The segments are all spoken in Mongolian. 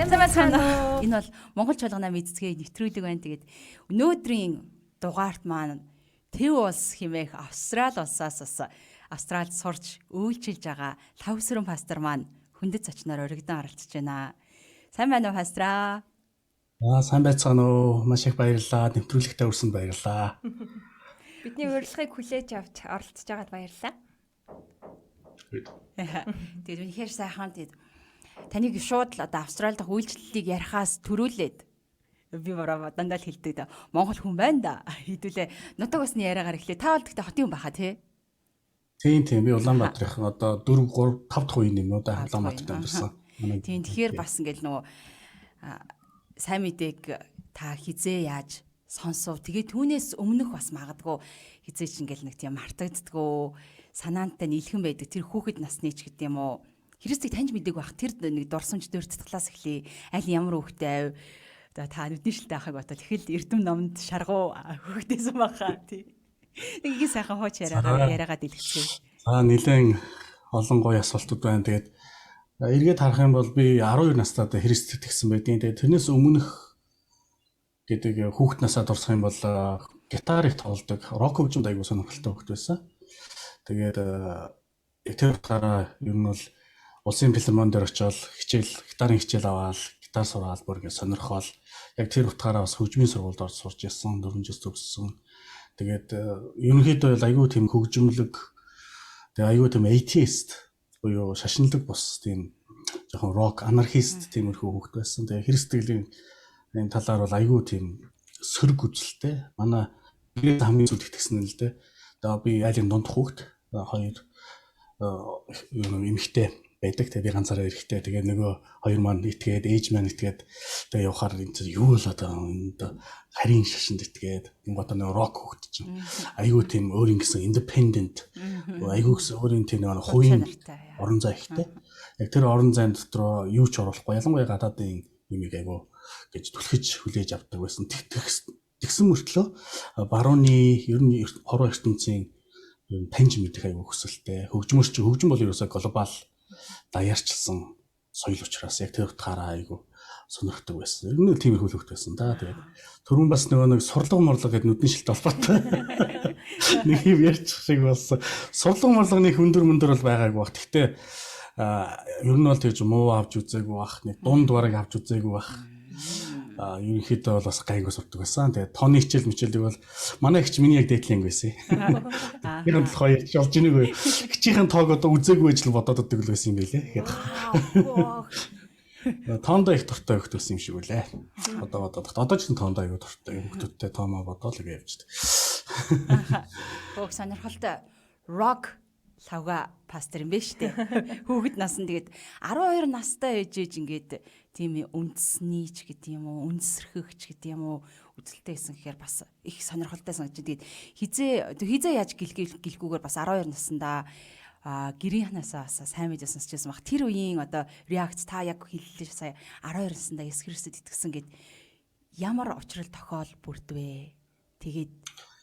Сайн байцгаана уу? Энэ бол Монгол чуулганаа мэдцгээе нэвтрүүлэг байна. Тэгээд өнөөдрийн дугаарт маань Төв улс хэмээх Австрали улсаас бас Австралид сурч үйлчилж байгаа Лхагвсүрэн пастор маань хүндэт зочноор уригдан оролцож байна. Сайн байна уу, пастраа? Аа, сайн байцгаана уу? Маш их баярлалаа. Нэвтрүүлэгтээ өрсөнд баярлалаа. Бидний урилгыг хүлээж авч оролцож байгаад баярлалаа. Тэгээд үнэхээр сайхан. Тэгээд таныг шууд л одоо Австрали дахь үйлчлэлийг ярихаас төрүүлээд би бороо дандаа л хэлдэг да. Монгол хүн байна да. Хэдүүлээ нутаг усны яриагаар эхлэе. Та бол тэгтээ хотын хүн баха тий? Тийм. Би Улаанбаатарын одоо 4 3 5 дахь үеийн юм уу да, Улаанбаатарт амьдарсан. Тийм, тэгэхээр бас ингээл нөгөө сайн мэдээг та хизээ яаж сонсов? Тэгээ түүнээс өмнөх бас магадгүй хизээ ч ингээл нэг тийм мартагддгүү санаантай нийлхэн байдаг тэр хүүхэд насны ч гэдэг юм уу? Христийг таньж мэдээг байх тэр нэг дурсамж дурдтгалаас эхлэе. Аль ямар хүүхдээ ав? За, та нүдний шилтэй ахыг бодвол их л эрдэм номонд шаргуу хүүхдээсэн баха тий. Нэг их сайхан хууч яриагаа дэлгэцгээе. За, нэлээд олон гоё асуултууд байна. Тэгээд эргээд харах юм бол би 12 настайд Христ итгэсэн байдیں۔ Тэгээд тэрнээс өмнөх гэдэг хүүхд насаа дурсах юм бол гитар их тоглодог, рок хөгжимд аягүй сонирхолтой хүүхд байсан. Тэгээд тэр утгаараа ер нь бол улсын филармони дээр очиод хичээл, гитарын хичээл аваад, гитар сураал, бүр ингэ сонирхоол. Яг тэр утгаараа бас хөгжмийн сургуульд орж сурч ясан, 4 жил төгссөн. Тэгээд ерөнхийдөө бол аягүй тийм хөгжимлэг, тэгээд аягүй тийм atheist буюу шашинлаг бус, тийм жоохон рок анархист тиймэрхүү хүүхэд байсан. Тэгээд Христ итгэлийн энэ талаар бол аягүй тийм сөрөг үзэлтэй. Манай гэрээ хамгийн сүүлд итгэсэн нь л дээ. Тэгээ би айлын дунд хүүхэд, хоёр юу эмэгтэй байдаг. Тэгээ би ганцаараа эрэхтэй. Тэгээ нөгөө хоёр маань итгээд, ээж маань итгээд, тэгээ явахаар энэ чинь юу л одоо энэ харийн шашинд итгээд, энэ одоо нөгөө рок хүүхэд чинь айгүй тийм өөрийн гэсэн independent, айгүй гэсэн өөрийн тийм нэг хувийн орон зай ихтэй. Яг тэр орон зайн дотор юу ч оруулахгүй, ялангуяа гадаадын юмыг айгүй гэж түлхэж хүлээж авдаг байсан. Тэгсэн мөртлөө барууны ер нь хорвоо ертөнцийн ер нь таньж мэдэх айгүй хүсэлтэй. Хөгжмөрч хөгжим бол ерөөсөө глобал даяарчилсан соёл учраас яг тэр утгаараа айгүй сонирхдаг байсан. Ер нь тиймэрхүү л хөвгт байсан да. Тэгээд түрүүн бас нөгөө нэг сурлага морлого гэдэг нүдний шилт холбоотой нэг юм ярьчих шиг болсон. Сурлага морлого нэг өндөр мөндөр бол байгаагүй бах. Гэхдээ ер нь бол тэгж муу авч үзээгүй бах. Нэг дунд бараг авч үзээгүй бах. Ерөнхийдөө бол бас гайгүй сурдаг байсан. Тэгээд тооны хичээл мичээлийг бол манай эгч миний яг дээдлийн байсан. Тэр нь болохоор ярьж болж ийнэг үү. Хичээхэн тоог одоо үзээгүй гэж л бодоод өгдөг л байсан юм байлээ. Тэгэхээр тоондоо их дуртай хөхт байсан юм шиг үлээ. Одоо бодоод. Одоо ч тоондоо аягүй дуртай. Хүүхдүүдтэй тоомоо бодоол гэж явждаг. Хөөх сонирхолтой рок лавга пастор юм байна шүү дээ. Хүүхэд насн тэгээд 12 настай ээж ээж ингээд тийм үндэсний ч гэдэг юм уу, үндэсрхэгч гэдэг юм уу үзэлтэй байсан гэхээр бас их сонирхолтой санагдаж. Тэгээд хизээ яаж гэлгүүгээр бас 12 наснда гэрийнхнасаа бас сайн мэдээ сонсч байсан баг. Тэр үеийн одоо реакц та яг хэллээ сая 12 наснда Есүс Христэд итгэсэн гэд ямар учрал тохиол бүрдвэ? Тэгээд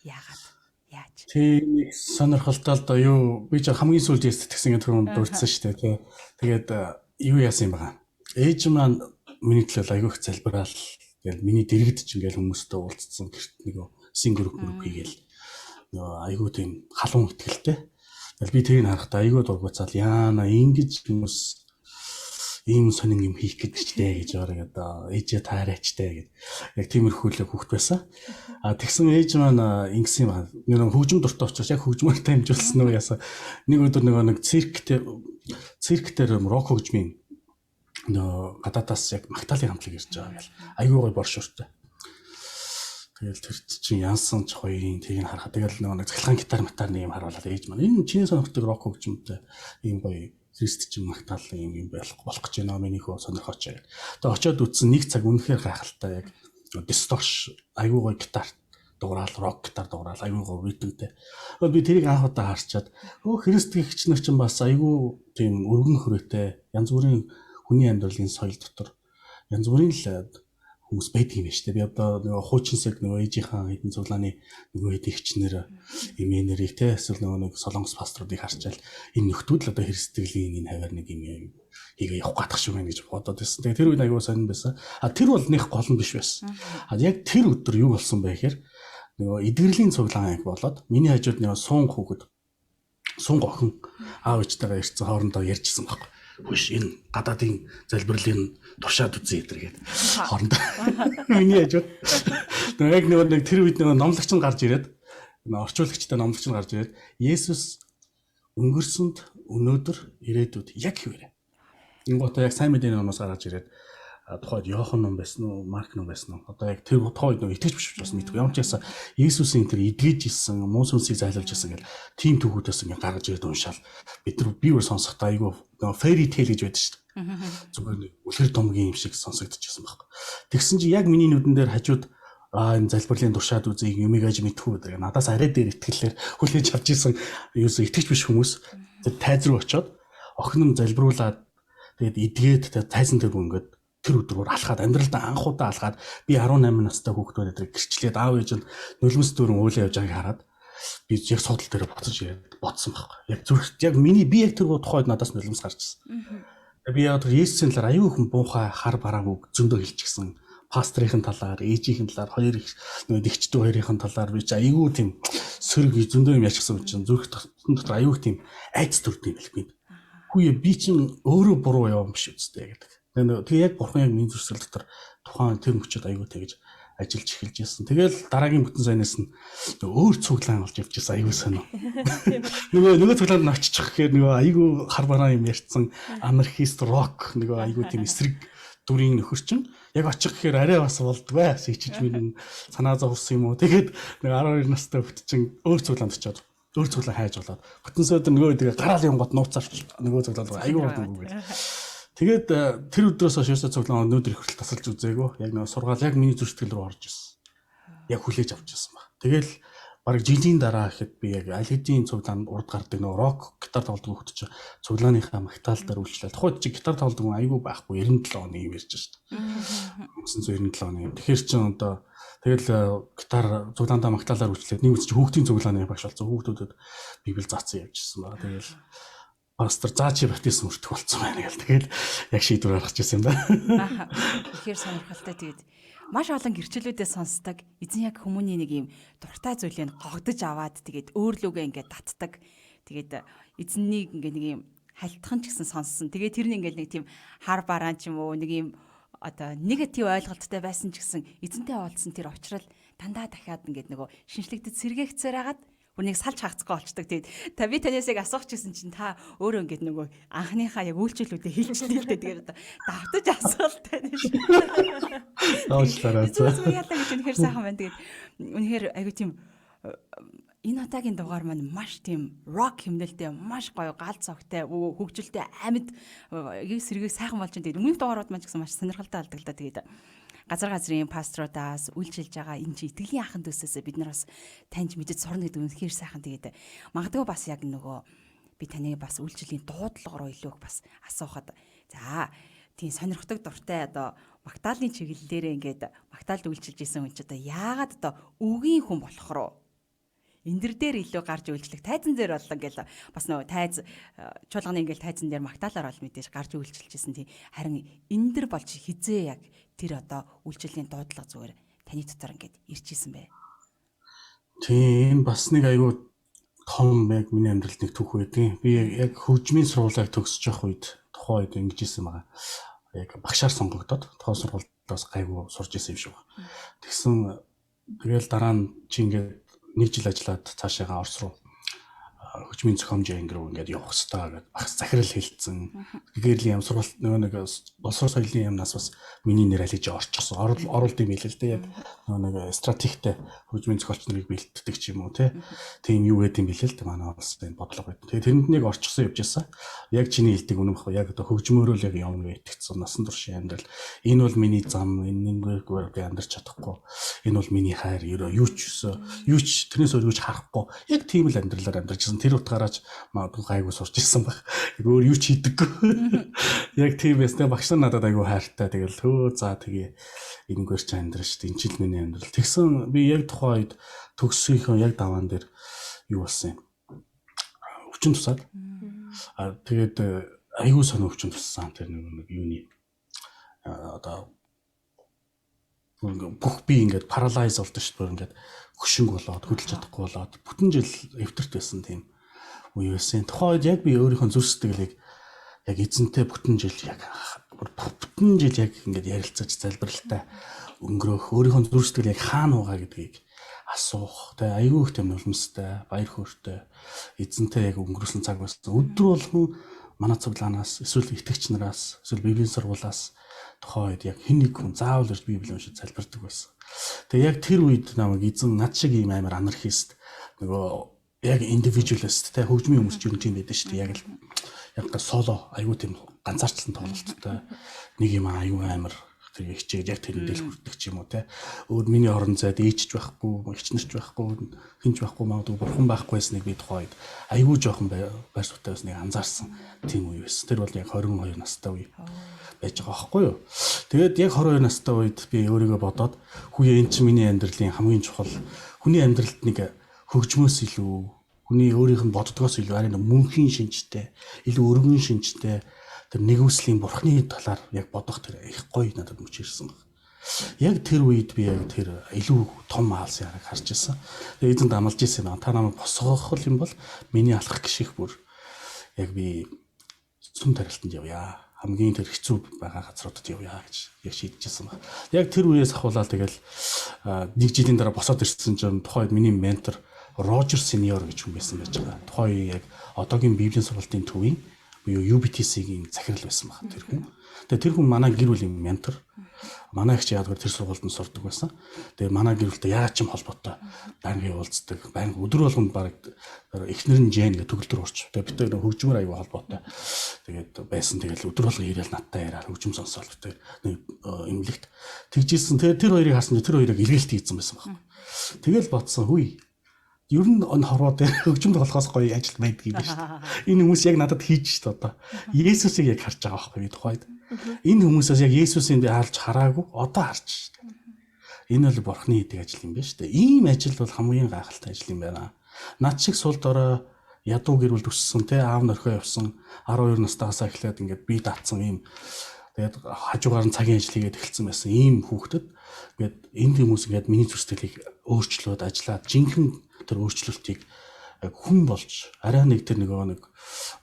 яагаад? Яаж? Тийм, сонирхолтой л доо. Юу, би ч хамгийн сүүлд Есүст итгэсэн гэдэг түрүүнд дурдсан шүү дээ тий. Тэгээд юу яасан юм бэ? Ээж маань миний төлөө айгүй их залбираал. Тэгэл миний дэргэд ч ингээл хүмүүстэй уулзсан, гэрт нэг син групп групп хийгээл нөгөө айгүй тийм халуун итгэлтэй. Тэгэл би тэрийг харахтаа айгүй дургуцаал, яана ингэж хүмүүс ийм сонин юм хийх гэж чтэй гэж бараг одоо ээжээ таарайчтэй гэд яг тиймэрхүү л хүүхэд байсан. А тэгсэн ээж маань ингэсэн юм байна. Нэг хөгжим дуртай учраас яг хөгжмөр дамжуулсан уу яасан. Нэг өдөр нөгөө нэг цирк дээр рок хөгжмийн нөгөө гадаадаас яг магтаалын хамтлаг ирж байгаа гэл. Айгүй гой боршууртай. Тэгэл тэр чинь янсан ч гоё, тийг нь харахад тэгэл нөгөө нэг цахилгаан гитар матар нэг юм харуулаад ээж маань энэ чиний сонирхдаг рок хөгжмөнтэй ийм гоё Христ чинь магтаал юм юм болох гэж байна, миний хөө сонирхооч гэх. Тэгээ очиод үтсэн, нэг цаг үнэхээр гайхалтай, яг distortion айгүй гоё гитар дуграал, рок гитар дуграал, айгүй гоё ритмтэй. Би тэрийг анх удаа харчаад, өө, Христ гихч нар чинь бас айгүй тийм өргөн хүрээтэй, янз бүрийн хүний амьдралын соёл дотор янз бүрийн л хүмүүс байдаг юм байна шүү дээ. Би одоо нөгөө хуучинсаг нөгөө ээжийнхаа хэдэн цуглааны нөгөө хэд ихчнэр эмээнэрийг те эсвэл нөгөө нэг солонгос пасторуудыг харчаал энэ нөхдүүд л одоо христтгэлийн энэ хавар нэг юм хийгээ явах гадах шиг байна гэж бодоод байсан. Тэгээ тэр үед аягүй сонирн байсан. А тэр бол нэг гол нь биш байсан. А яг тэр өдөр юу болсон бэ гэхээр нөгөө эдгэрлийн цуглаан яг болоод миний хажууд нөгөө суун хүүхэд сунг охин аав ээжтэйгээ ирсэн хоорондоо ярьжсэн байхгүй. Хүш энэ гадаадын залбирлын туршаад үзье гэдэг гээд хоорондоо миний хажууд нөгөө яг нөгөө нэг тэр үед нөгөө номлогч нь гарч ирээд нөгөө орчуулагчтай номлогч нь гарч ирээд Есүс өнгөрсөнд өнөөдөр ирээдүйд яг хэвээрээ. Инготой яг сайн мэдээний номоос гарч ирээд тухайд Иохан ном байсан уу, Марк ном байсан уу? Одоо яг тэр тухайд нөө итгэж биш учраас мэдгүй. Ямар ч байсан Есүсийн тэр эдгэж исэн, муу сүнсийг зайлуулж исэн гэл тийм түүхүүдээс ингээ гаргаж ирээд уншаал. Бид нар би өөр сонсохдоо айгүй нөө fairy tale гэж байдаг шүү дээ. Зүгээр нэг үлгэр домгийн юм шиг сонсогдчихсан байхгүй. Тэгсэн чи яг миний нүдэн дээр хажууд энэ залбирлын туршаад үзье юмыг аж мэдхүү гэдэг. Надаас арай дээр итгэлээр хүлээж авч исэн ерөөсөө итгэж биш хүмүүс тэр тайз руу очиод охин нь залбируулаад тэгээд эдгээд тайзан дээр ингээд тэр өдөр бүр алхаад амьдралдаа анх удаа алхаад би 18 настай хүүхдүүд өдрийг гэрчлээд аав ээж нь нулимс дүүрэн уйлаа явж байгааг хараад би яг суудал дээр буцаж ирээд бодсон байхгүй. Яг зүрх яг миний би яг тэр тухайд надаас нулимс гарч ирсэн. Би яг тэр Есүсийн талаар аюу хүн буухай хар бараан үг зөндөө хэлчихсэн. Пастрын талаар, ээжийнхэн талаар, хоёр их нөгөө нэгчдүү хоёрын талаар би чи аюу тийм сөрөг зөндөө юм ярьчихсан чинь зүрх дотор аюу тийм айц төрдөг юм хэлбэ. Хүүе би чин өөрөө буруу явсан биш үстэй гэдэг. Тэгээ яг бурхан яг миний зүрхсэл дотор тухайн тэр мөчөд аюу тэгэж ажиллаж эхэлж байсан. Тэгэл дараагийн бүтэн сайнаас нь өөр цуглаан болж явж байсан аюу сайн. Нөгөө цуглаанд нь очих гэхээр нөгөө аюу хар бараан юм ярьсан анархист рок нөгөө аюу тийм эсрэг дүрийн нөхөр чинь яг очих гэхээр арай бас болдгоо. Сичиж минь санаа зовсон юм уу. Тэгээд нөгөө 12 настай хүүхд чинь өөр цуглаанд очиод өөр цуглаан хайж болоод бүтэн сайд нөгөө тэгээ гараал юм гот нууцаарч нөгөө цуглаан аюу хурдан гүгээл. Тэгээд тэр өдрөөс хойш ерөөсөө цуглаан өнөөдөр их хүртэл тасалж үзээгүй. Яг нөгөө сургаал яг миний зүрх сэтгэл рүү орж ирсэн. Яг хүлээж авч ирсэн баг. Тэгэл бараг жилийн дараа гэхэд би яг аль хэдийн цуглаанд урд гардаг нөгөө рок гитар тоглодог хүүхд чинь цуглааныхаа магтаал дээр үйлчлээ. Тухайд чи гитар тоглодог хүн айгүй байхгүй 97 оны юм ярьж шээ. 1997 оны юм. Тэгэхээр чи одоо тэгэл гитар цуглаандаа магтаалаар үйлчлээд нэг үс чи хүүхдийн цуглааны багш болсон. Хүүхдүүдэд библи заасан явж ирсэн баг. Тэгэл пастор заа чи баптизм өртөх болсон байна гэл. Тэгэл яг шийдвэр гаргаж ирсэн юм да. Тэгэхээр сонирхолтой тэгээд маш олон гэрчлэлүүдээ сонсдог. Эзэн яг хүмүүний нэг юм дуртай зүйлийг гогдож аваад тэгээд өөрлөгөө ингээд татдаг. Тэгээд эзэннийг ингээд нэг юм халтхан ч гэсэн сонссон. Тэгээд тэр нь ингээд нэг тийм хар бараан ч юм уу нэг юм одоо негатив ойлголттой байсан ч гэсэн эзэнтэй уулзсан тэр учрал дандаа дахиад ингээд нөгөө шинжлэгдэд сэргээгцээр хагаад Бүр нэг салж хагцгүй болчдөг. Тэгээд та би танаас яг асуух гэсэн чинь та өөрөө ингээд нөгөө анхныхаа яг үйлчлэлүүдээ хэлчихлээ л дээ. Тэгээд одоо давтаж асуулт байна шүү. Уучлаарай. Яалаа гэж үнэхээр сайхан байна. Тэгээд үнэхээр айгуу тийм энэ удаагийн дугаар маань маш тийм рок хэмнэлтэй, маш гоё гал цогтой, хөгжилтэй, амьд сэргийг сайхан болж байна. Тэгээд өмнөх дугаарууд маань ч гэсэн маш сонирхолтой болдог л да. Тэгээд газар газрын пасторудаас үйлчилж байгаа энэ чи итгэлийн ахын дүүсээс бид нар бас таньж мэдэж сурна гэдэг үнэхээр сайхан. Тэгээд магадгүй бас яг нөгөө би таныг бас үйлчлэлийн дуудлага руу илүү их бас асуухад за тийм сонирхдаг дуртай одоо магтаалын чиглэлээрээ ингээд магтаалд үйлчилж исэн хүн чи одоо яагаад одоо үгийн хүн болох руу эндэр дээр илүү гарч үйлчлэх тайзан дээр боллоо ингээл бас нөгөө тайз чуулганы ингээл тайзан дээр магтаалаар бол мэдээж гарч үйлчилжсэн тийм харин эндэр болж хизээ яг тэр одоо үйлчлэлийн дуудлага зүгээр таны дотор ингээд ирж исэн бэ? Тийм бас нэг айгүй том яг миний амьдралд нэг түүх байдгийн. Би яг хөгжмийн сургуулийг төгсөж явах үед тухайн үед ингэж исэн байгаа. Яг багшаар сонгогдоод тухайн сургуульдаас гайгүй сурж исэн юм шиг байна. Тэгсэн тэгэл дараа нь чи ингээд нэг жил ажиллаад цаашаагаа Орос руу хөгжмийн зохиомжийн анги руу ингээд явах хэрэгтэй гэдээ багц захирал хэлсэн. Гэрлийн юм сургалт нөгөө нэг боловсрол соёлын юмнаас бас миний нэр аль гэж орчихсон. Оруулд юм хэлээ л дээ. Яг нөгөө нэг стратегтэй хөгжмийн зохиолч нарыг бэлтдэг ч юм уу те. Тийм юу гэдэг юм бэлээ л дээ манай улсын бодлого гэдэг. Тэгээ тэрэнд нэг орчихсон явж байсан. Яг чиний хэлдэг үнэн баггүй. Яг одоо хөгжмөөрөө л яг явна гэж итгэцэн насан туршийн амьдрал. Энэ бол миний зам, энэ нэггээр би амьдрч чадахгүй. Энэ бол миний хайр, юу ч юу ч тэрнээс өөр юу ч харахгүй. Яг тийм л амьдралаар амьдарч байсан. Тэр утгаараач магадгүй гайгүй сурч ирсэн баг. Яг өөр юу ч хийдэггүй. Яг тийм байсан. Багш нар надад айгүй хайртай. Тэгэл хөө за тэгээ энэгээр чи амьдрал шүү дээ. Энэ чил миний амьдрал. Тэгсэн би яг тухайн үед төгсгийнхөө яг даваан дээр юу болсон юм. Өвчин тусаад. Аа тэгээд айгүй сонио өвчин туссан. Тэр нэг юуны одоо бүх би ингээд паралайз болдог шүү дээ. Ингээд хөшинг болоод хөдөлж чадахгүй болоод бүтэн жил эвтэрт байсан тийм үе байсан. Тухайн үед яг би өөрийнхөө зүрх сэтгэлийг яг эзэнтэй бүтэн жил яг бүтэн жил яг ингээд ярилцаж залбиралтай өнгөрөөх өөрийнхөө зүрх сэтгэл яг хаана байгаа гэдгийг асуух тэ айгүй их тийм нулимстай баяр хөөртэй эзэнтэй яг өнгөрөөсөн цаг байсан. Өдөр болгон манай цуглаанаас эсвэл итгэгч нараас эсвэл библийн сургуулиас тухайн үед яг хэн нэг хүн заавал ирж библи уншиж залбирдаг байсан. Тэгээ яг тэр үед намайг эзэн над шиг ийм амар анархист нөгөө яг индивидуалист те хөгжмийн хүмүүс ч юм тийм байдаг шүү дээ. Яг л яг соло айгүй тийм ганцаарчлан тоглолттой нэг юм айгүй амар тэр хичээж яг тэрэндээ л хүрдэг ч юм уу те. Өөр миний орон зайд ээжч байхгүй, эгчнэрч байхгүй, хинч байхгүй магадгүй бурхан байхгүй байсныг би тухайн үед айгүй жоохон байр суурьтай байсныг анзаарсан тийм үе байсан. Тэр бол яг 22 настай үе байж байгаа байхгүй юу. Тэгээд яг 22 настай үед би өөрийгөө бодоод хүүе энэ чинь миний амьдралын хамгийн чухал хүний амьдралд нэг хөгжмөөс илүү хүний өөрийнх нь боддгоос илүү арай нэг мөнхийн шинжтэй, илүү өргөн шинжтэй тэр нэгүслийн бурхны талаар яг бодох тэр их гоё надад мөч ирсэн баг. Яг тэр үед би яг тэр илүү том аалсын хараг харж ирсэн. Тэгээ эзэнд амлаж ирсэн юм. Та намайг босгох юм бол миний алхах гişих бүр яг би сүм тарилтанд явъя. Хамгийн тэр хэцүү байгаа газруудад явъя гэж яг шийдэжсэн баг. Яг тэр үеэс ахуулаад тэгэл нэг жилийн дараа босоод ирсэн чинь тухайн үед миний ментор Рожер Сениор гэж хүн байсан байж байгаа. Тухайн үе яг одоогийн Библийн сургуулийн төвийн буюу UBTC-ийн захирал байсан баг тэр хүн. Тэгээ тэр хүн манай гэр бүлийн ментор. Манай эгч яагаад тэр сургуульд нь сурдаг байсан. Тэгээ манай гэр бүлтэй яагаад ч юм холбоотой байнгын уулздаг. Байнга өдөр болгонд баг эхнэр нь Жен гэх төгөлдөр урч. Тэгээ бид тэр хөгжмөр аягүй холбоотой. Тэгээд байсан. Тэгэл өдөр болгон ирээл надтай яриад хөгжим сонсоол бид тэр нэг эмнэлэгт тэгжсэн. Тэгээ тэр хоёрыг харсан чинь тэр хоёрыг эргэлт хийсэн байсан баг. Тэгэл бодсон хүй. Ер нь он хорвоо дээр хөгжим тоглохоос гоё ажил байдаг юм байна шүү дээ. Энэ хүмүүс яг надад хийж шүү дээ одоо. Есүсийг яг харж байгаа байхгүй би тухайд. Энэ хүмүүсээс яг Есүсийг би харж хараагүй одоо харж шүү дээ. Энэ бол бурхны хийдэг ажил юм байна шүү дээ. Ийм ажил бол хамгийн гайхалтай ажил юм байна. Над шиг сул дорой ядуу гэр бүлд өссөн те аав нөрхөө явсан 12 настайгаас эхлээд ингээд бие даацсан ийм тэгээд хажуугаар нь цагийн ажил хийгээд эхэлсэн байсан ийм хүүхдэд ингээд энэ хүмүүс ингээд миний зүрх сэтгэлийг өөрчлөөд ажиллаад жинхэнэ тэр өөрчлөлтийг хүн болж арай нэг тэр нөгөө нэг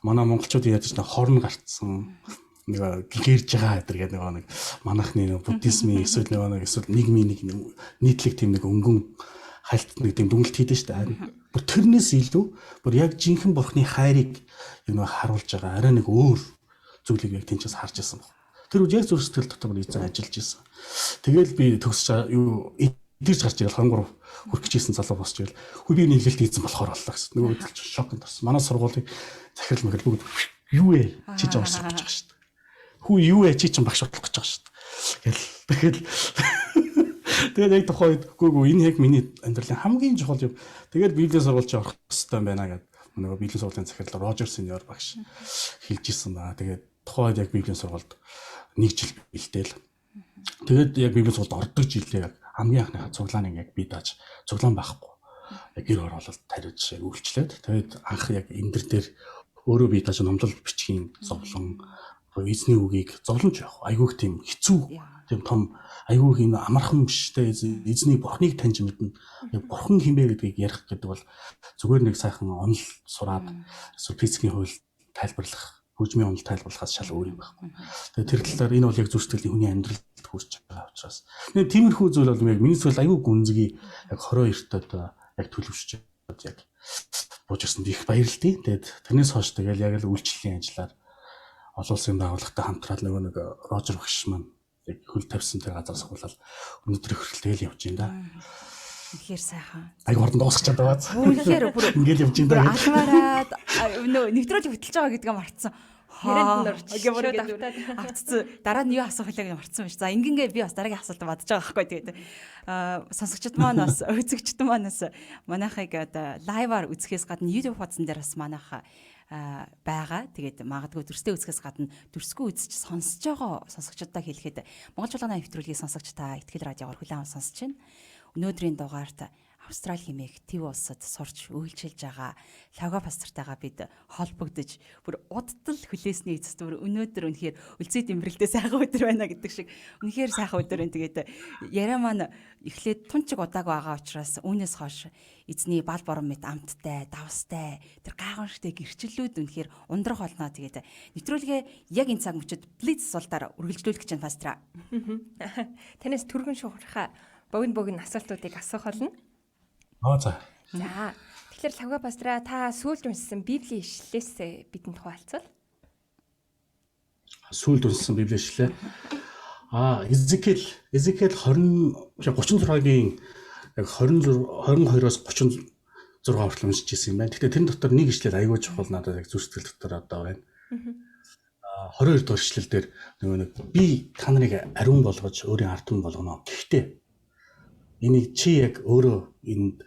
манай монголчуудын ядаж нэг хорн гарцсан нэг гэрж байгаа гэдэг гэдэг нөгөө нэг манайхны нэг буддизмын эсвэл нөгөө нэг эсвэл нийгмийн нэг нийтлэг тийм нэг өнгөн хальт нэг тийм дүнэлт хийдэж шүү дээ. Бүр тэрнээс илүү бүр яг жинхэнэ бурхны хайрыг яг нөгөө харуулж байгаа арай нэг өөр зүйлийг яг тэнцээс харж ирсэн баг. Тэр үед яг зүрх сэтгэл дотор бүр эзэн ажиллаж исэн. Тэгэл би төгсөж юу идэрч гарч ирэл 23 хүрэх гэжсэн залуу босч ирэл хүү би нийлэлт хийсэн болохоор боллоо гэсэн. Нөгөө үед л шоконд орсон. Манай сургуулийн захирал махирал бүгд юу вэ? Чи ч орсох гэж байгаа шүү дээ. Хүү юу вэ? Чи ч багш болох гэж байгаа шүү дээ. Гэл тэгэл тэгээд яг тухайн үед гүү гүү энэ яг миний амьдралын хамгийн чухал юм. Тэгээд библийн сургууль чи орох хэрэгтэй юм байна гэд нөгөө библийн сургуулийн захирал Рожер Сениор багш хэлж исэн ба. Тэгээд тухайн үед яг библийн сургуульд нэг жил бэлдээл. Тэгээд яг библийн сургуульд ордог жилээ яг хамгийн анхны цуглааныг яг би дааж цуглаан байхгүй. Яг гэр хороололд тариуж яг үйлчлээд тэгээд анх яг эндэр дээр өөрөө би дааж номлол бичгийн зовлон эзний үгийг зовлонч явах айгүйх тийм хэцүү тийм том айгүйх юм амархан биш те эзний бурхныг таньж мэднэ. Яг бурхан хинбэ гэдгийг ярих гэдэг бол зүгээр нэг сайхан онол сураад эсвэл физикийн хууль тайлбарлах хөгжмийн онол тайлбарлахаас шал өөр юм байхгүй. Тэгээд тэр талаар энэ бол яг зүрх сэтгэлийн хүний амьдралд хүрч байгаа учраас. Тэгээд тиймэрхүү зүйл бол яг миний зүйл айгүй гүнзгий яг 22-тод яг төлөвшөж яг бууж ирсэнд их баярлалаа. Тэгээд тэрнээс хойш тэгэл яг л үйлчлэлийн ажлаар олон улсын байгууллагатай хамтраад нөгөө нэг Рожер багш маань яг хөл тавьсан тэр газар суулаад өнөөдөр хүртэл тэгэл явж байна да. Үнэхээр сайхан. Айгу хурдан дуусчих чадваа. Үнэхээр бүр ингээл явж байна да. Алмаараад нөө нэвтрүүлэг хөтэлж байгаа гэдгээ мартсан. Ярианд нь орж шууд автцсан. Дараа нь юу асуух вэ гэж мартсан биш. За ингэнгээ би бас дараагийн асуулт бодож байгаа байхгүй. Тэгээд сонсогчд маань бас үзэгчд маань бас манайхыг одоо лайваар үзэхээс гадна YouTube хуудсан дээр бас манайха байгаа. Тэгээд магадгүй дүрстэй үзэхээс гадна дүрсгүй үзэж сонсож байгаа сонсогчдод хэлэхэд Монгол Чуулганы нэвтрүүлгийг сонсогч та Итгэл радиогоор хүлээн аван сонсож байна. Өнөөдрийн дугаарт Австрали хэмээх төв улсад сурч үйлчилж байгаа Лхагва пастортайгаа бид холбогдож бүр удтал хүлээсний эцэст бүр өнөөдөр үнэхээр өлзий дэмбэрэлтэй сайхан өдөр байна гэдэг шиг үнэхээр сайхан өдөр байна. Тэгээд яриа маань эхлээд тунчиг удааг байгаа учраас үүнээс хойш эзний бал борон мэт амттай, давстай тэр гайхамшигтай гэрчлэлүүд үнэхээр ундрах болно. Тэгээд нэвтрүүлгээ яг энэ цаг мөчид блиц сулдаар үргэлжлүүлэх гэж байна пастраа. Танаас түргэн шуурхаа богино богино асуултуудыг асуух болно. За. За. Тэгэхээр Лхагва пастраа та сүүлд уншсан Библийн ишлэлээс бидэнд хуваалцвал. Сүүлд уншсан Библийн ишлэл. Эзекиэл 36-гийн яг 22-оос 36 хүртэл уншиж ирсэн юм байна. Гэхдээ тэрэн дотор нэг ишлэл аягүй чухал надад яг зүр сэтгэл дотор одоо байна. 22 дугаар ишлэл дээр нөгөө нэг би та нарыг ариун болгож өөрийн ард түмэн болгоно. Гэхдээ энийг чи яг өөрөө энэ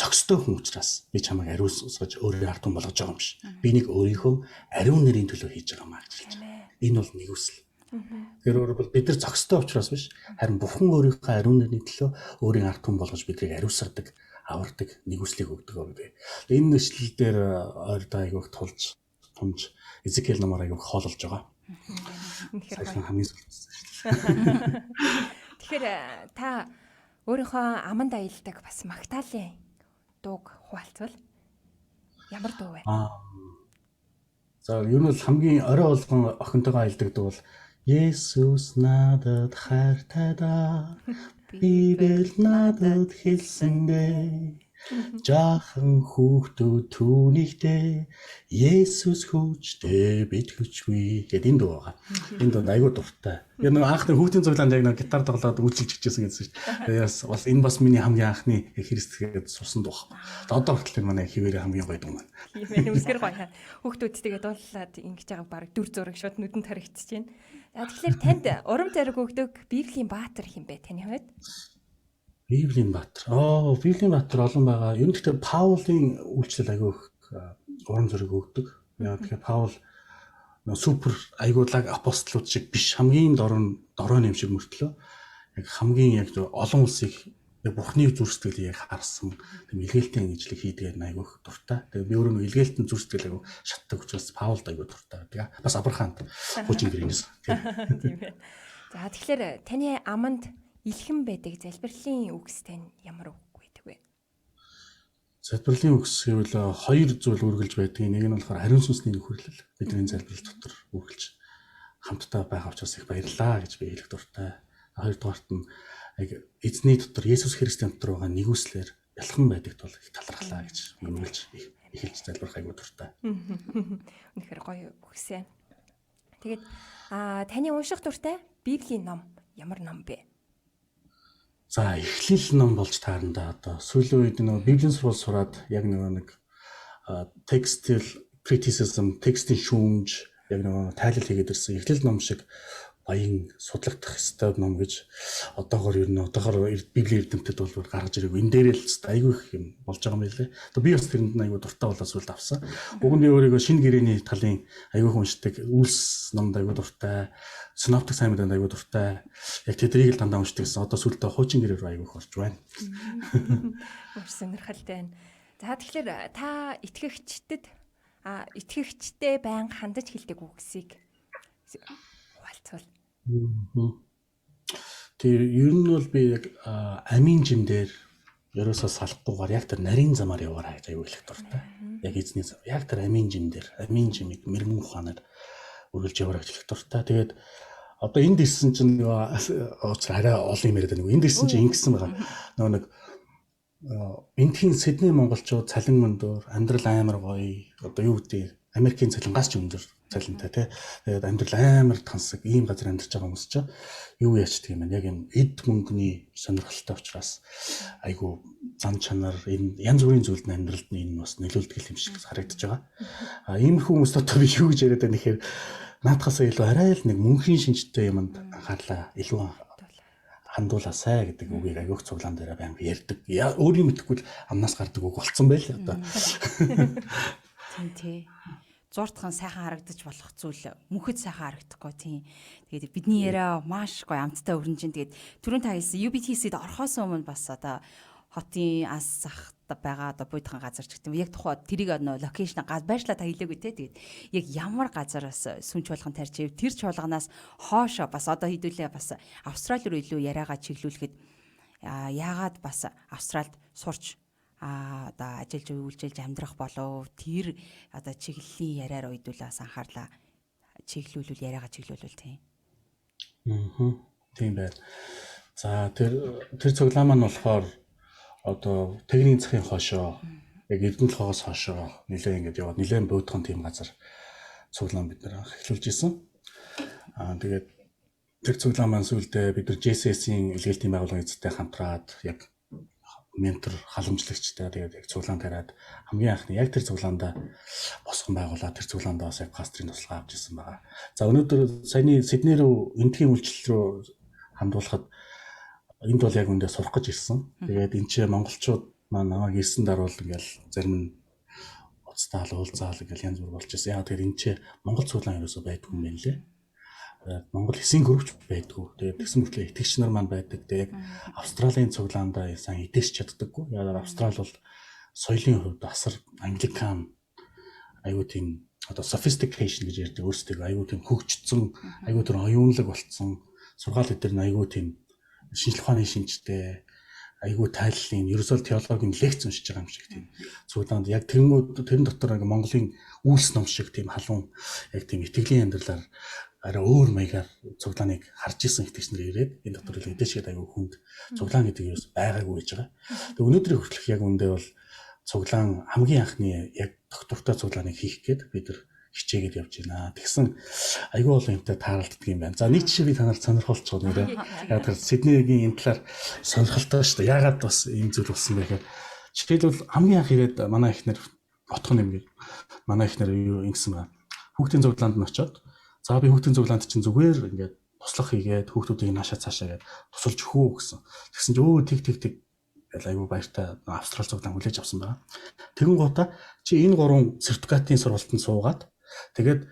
зохистой хүн учраас би чамайг ариусгаж өөрийн ард түмэн болгож байгаа юм биш. Би нэг өөрийнхөө ариун нэрийн төлөө хийж байгаа маа гэж хэлж байгаа. Энэ бол нэгүсэл. Тэгэхээр өөрөөр бид нар зохистой учраас биш, харин Бурхан өөрийнхөө ариун нэрийн төлөө өөрийн ард түмэн болгож биднийг ариусгадаг, авардаг нэгүслийг өгдөг гэдэг. Энэ ишлэл дээр ойрдоо айгүйх тулж, тумж Эзекиэл номоор айгүйх хоололж байгаа. Үнэхээр хамгийн сүүлд ишлэл. Тэгэхээр та өөрийнхөө аманд аялдаг бас Магдалины дууг хуваалцвал ямар дуу вэ? За ер нь бол хамгийн орой болгон охинтойгоо аялдаг дуу бол Есүс надад хайртай да. Библи надад хэлсэндээ. Жаахан хүүхдүүд түүнийхтэй Есүс хүчтэй бид хүчгүй гэдэг энэ дуу байгаа. Энэ дуу айгүй дуртай. Яг нэг анхны хүүхдийн цуглаанд яг нэг гитар тоглоод үйлчилж хичээсэн гэсэн шүү дээ. Тэгээс бас энэ бас миний хамгийн анхны Христгээд сурсан дуу байна. Одоо хүртэл энэ манай хിവэрээ хамгийн гоё дуу маань. Тийм ээ, үнэхээр гоё. Хүүхдүүдтэйгээ дуулаад ингэж байгаа баг дүр зураг шууд нүдэнд харагдчихэв. За тэгэхээр танд урам зориг өгдөг Библийн баатар хэн бэ таны хувьд? Библийн баатар. Библийн баатар олон байгаа. Ер нь гэхдээ Паулын үйлчлэл айгүй их урам зориг өгдөг. Яг тэгэхээр Паул супер айгуулаг апостолууд шиг биш, хамгийн дорой нэм шиг мөртлөө яг хамгийн яг олон улсыг яг Бурхны зүрх сэтгэлийг яг харсан тийм илгээлтийн ажлыг хийдгээр нь айгүй их дуртай. Тэгээ би өөрөө илгээлтэн зүрх сэтгэл айгүй шатдаг учраас Паулд айгүй дуртай байдаг. Бас Авраамд хуучин гэрээс. Тийм ээ. За тэгэхээр таны аманд илхэн байдаг залбирлын үгс тань ямар үг байдаг вэ? Залбирлын үгс гэвэл хоёр зүйл үргэлж байдаг. Нэг нь болохоор ариун сүнсний нөхөрлөл. Бидний залбирал дотор үргэлж хамтдаа байгаа учраас их баярлалаа гэж би хэлэх дуртай. Хоёрдугаарт нь яг эзний дотор Есүс Христийн дотор байгаа нэгүслэр бялхан байдаг тул их талархлаа гэж үргэлж эхэлж залбирах айгүй дуртай. Үнэхээр гоё үгсээ. Тэгээд таны унших дуртай Библийн ном ямар ном бэ? За эхлэл ном болж таарна да. Одоо сүүлийн үед нөгөө Библийн сургууль сураад яг нөгөө нэг textual criticism, текстийн шүүмж яг нөгөө тайлал хийгээд ирсэн. Эхлэл ном шиг баян судлагдах ёстой ном гэж одоогор ер нь одоогор Библийн эрдэмтэд бол гаргаж ирээгүй. Энэ дээр л айгүй их юм болж байгаа юм билээ. Одоо би бас тэрэнд нь айгүй дуртай болоод сүлд авсан. Уг нь би өөрийгөө шинэ гэрээний талын айгүй их уншдаг, үйлс номд айгүй дуртай, синоптик сайн мэдээнд айгүй дуртай. Яг тэднийг л дандаа уншдаг гэсэн. Одоо сүлдээ хуучин гэрээ рүү айгүй их орж байна. Маш сонирхолтой байна. За тэгэхээр та итгэгчдэд итгэгчтэй байнга хандаж хэлдэг үгсийг хуваалцвал. Тэр ер нь бол би яг амийн жим дээр ерөөсөө салахгүйгээр яг тэр нарийн замаар яваарай гэж аюу хэлэх дуртай. Яг эзний зам. Яг тэр амийн жим дээр, амийн жимийг мэрэгэн ухаанаар үргэлж яваарай гэж хэлэх дуртай. Тэгээд одоо энд ирсэн чинь нөгөө уучлаарай арай олон юм яриад байна. Энд ирсэн чинь ингэсэн байгаа. Нөгөө нэг эндхийн Сидней монголчууд цалин өндөр, амьдрал амар гоё. Одоо юу гэдэг Америкийн цалингаас ч өндөр Цалинтай тий. Тэгээд амьдрал амар тансаг ийм газар амьдарч байгаа хүмүүс чинь юу яачдаг юм бэ? Яг юм эд мөнгөний сонирхолтой учраас айгу зан чанар энэ янз бүрийн зүйлд нь амьдралд нь энэ бас нөлөөлдөг юм шиг харагдаж байгаа. А иймэрхүү хүмүүс дотор би юу гэж яриад байна гэхээр наадхаасаа илүү арай л нэг мөнхийн шинжтэй юмд анхаарлаа илүү хандуулаасай гэдэг үгийг агиух цуглаан дээр байнга ярьдаг. Өөрийн мэдэхгүй л амнаас гардаг үг болцсон байл одоо. Тийм тий. Зууртхан сайхан харагдаж болох зүйл мөнхөд сайхан харагдахгүй тийм. Тэгээд бидний яриа маш гоё амттай өрнжин. Тэгээд түрүүн та хэлсэн UBTC-д орохоос өмнө бас одоо хотын ас зах байгаа одоо буйдхан газар ч гэдэг юм. Яг тухай тэрийг нөө location байршлаа та хэлээгүй те. Тэгээд яг ямар газараас сүм чуулган тарьж ив, тэр чуулганаас хоошо бас одоо хэдүүлээ бас Австрали руу илүү яриагаа чиглүүлэхэд яагаад бас Австралид сурч одоо ажиллаж үйлчилж амьдрах болов, тэр одоо чиглэлийн яриа руу хэдүүлээ бас анхаарлаа чиглүүлвэл, яриагаа чиглүүлвэл тийм. Аа. Тийм байна. За, тэр цуглаан маань болохоор одоо Тэгрийн захын хойшоо, яг Эрдэнэ толгоогоос хойшоо нэлээд ингэж яваад нэлээд буудхан тийм газар цуглаан бид нар эхлүүлж исэн. Аа, тэгээд тэр цуглаан маань сүүлдээ бид нар JCS-ийн илгээлтийн байгууллагын эзэнтэй хамтраад яг ментор халамжлагчтай тэгээд яг цуглаан тариад хамгийн анхны яг тэр цуглаандаа босгон байгуулаад тэр цуглаандаа бас яг пастрын туслага авч ирсэн байгаа. За, өнөөдөр саяны Сидней рүү, Энэтхэгийн үйлчлэл рүү хандуулахад энд бол яг үндэ сурах гэж ирсэн. Тэгээд энэ чи монголчууд маань намайг ирсэн даруул ингээл зарим нь уцтаал уулзаал ингээл янз бүр болж ирсэн. Яг тэгэхээр энэ чи монгол цуглаан ерөөсөө байдгүй юм байна лээ. Монгол эсийн группч байдгүй. Тэгээд тэгсэн мөртлөө итгэгч нар маань байдаг. Тэгээд яг Австралийн цуглаандаа сайн идэвч чаддаггүй. Яг Австрали бол соёлын хувьд асар англикан, аюу тийм одоо sophistication гэж ярьдаг, өөрсдөө аюу тийм хөгжсөн, аюу тэр оюунлаг болцсон, сургаал өдр нь аюу тийм шинжлэх ухааны шинжтэй, айгүй тайллын ерөөсөө теологийн лекц уншиж байгаа юм шиг тийм цуглаанд яг тэрнгүүд тэрэн дотор ингээ Монголын үйлс ном шиг тийм халуун яг тийм итгэлийн амьдралаар арай өөр маягаар цуглааныг харж исэн итгэгч нар ирээд энэ дотор л эдэшгээд айгүй хүнд цуглаан гэдэг юус байгаагүй гэж байгаа. Тэгээ өнөөдрийн хүртэлх яг үндэ бол цуглаан хамгийн анхны яг доктортой цуглааныг хийх гээд бид нар хичээгээд явж байна. Тэгсэн айгүй олон юмтай тааралддаг юм байна. За, нэг жишээ би та нарт сонирхолтой нэрээ. Яг тэр Сиднейгийн энэ талаар сонирхолтой шүү дээ. Яагаад бас ийм зүйл болсон бэ гэхээр жишээлбэл хамгийн анх ирээд манай эхнэр ботхон юм гээд манай эхнэр юу ингэсэн байна. Хүүхдийн цуглаанд нь очиод, за би хүүхдийн цуглаанд чинь зүгээр ингээд туслах хийгээд хүүхдүүдийг наашаа цаашаа гээд тусалж өгөх үү гэсэн. Тэгсэн чинь өө тэг тэг тэг гэл айгүй баяртай Австрали цуглаан хүлээж авсан байгаа. Тэгэн гутаа чи энэ гурван сертификатын сургалтанд суугаад тэгээд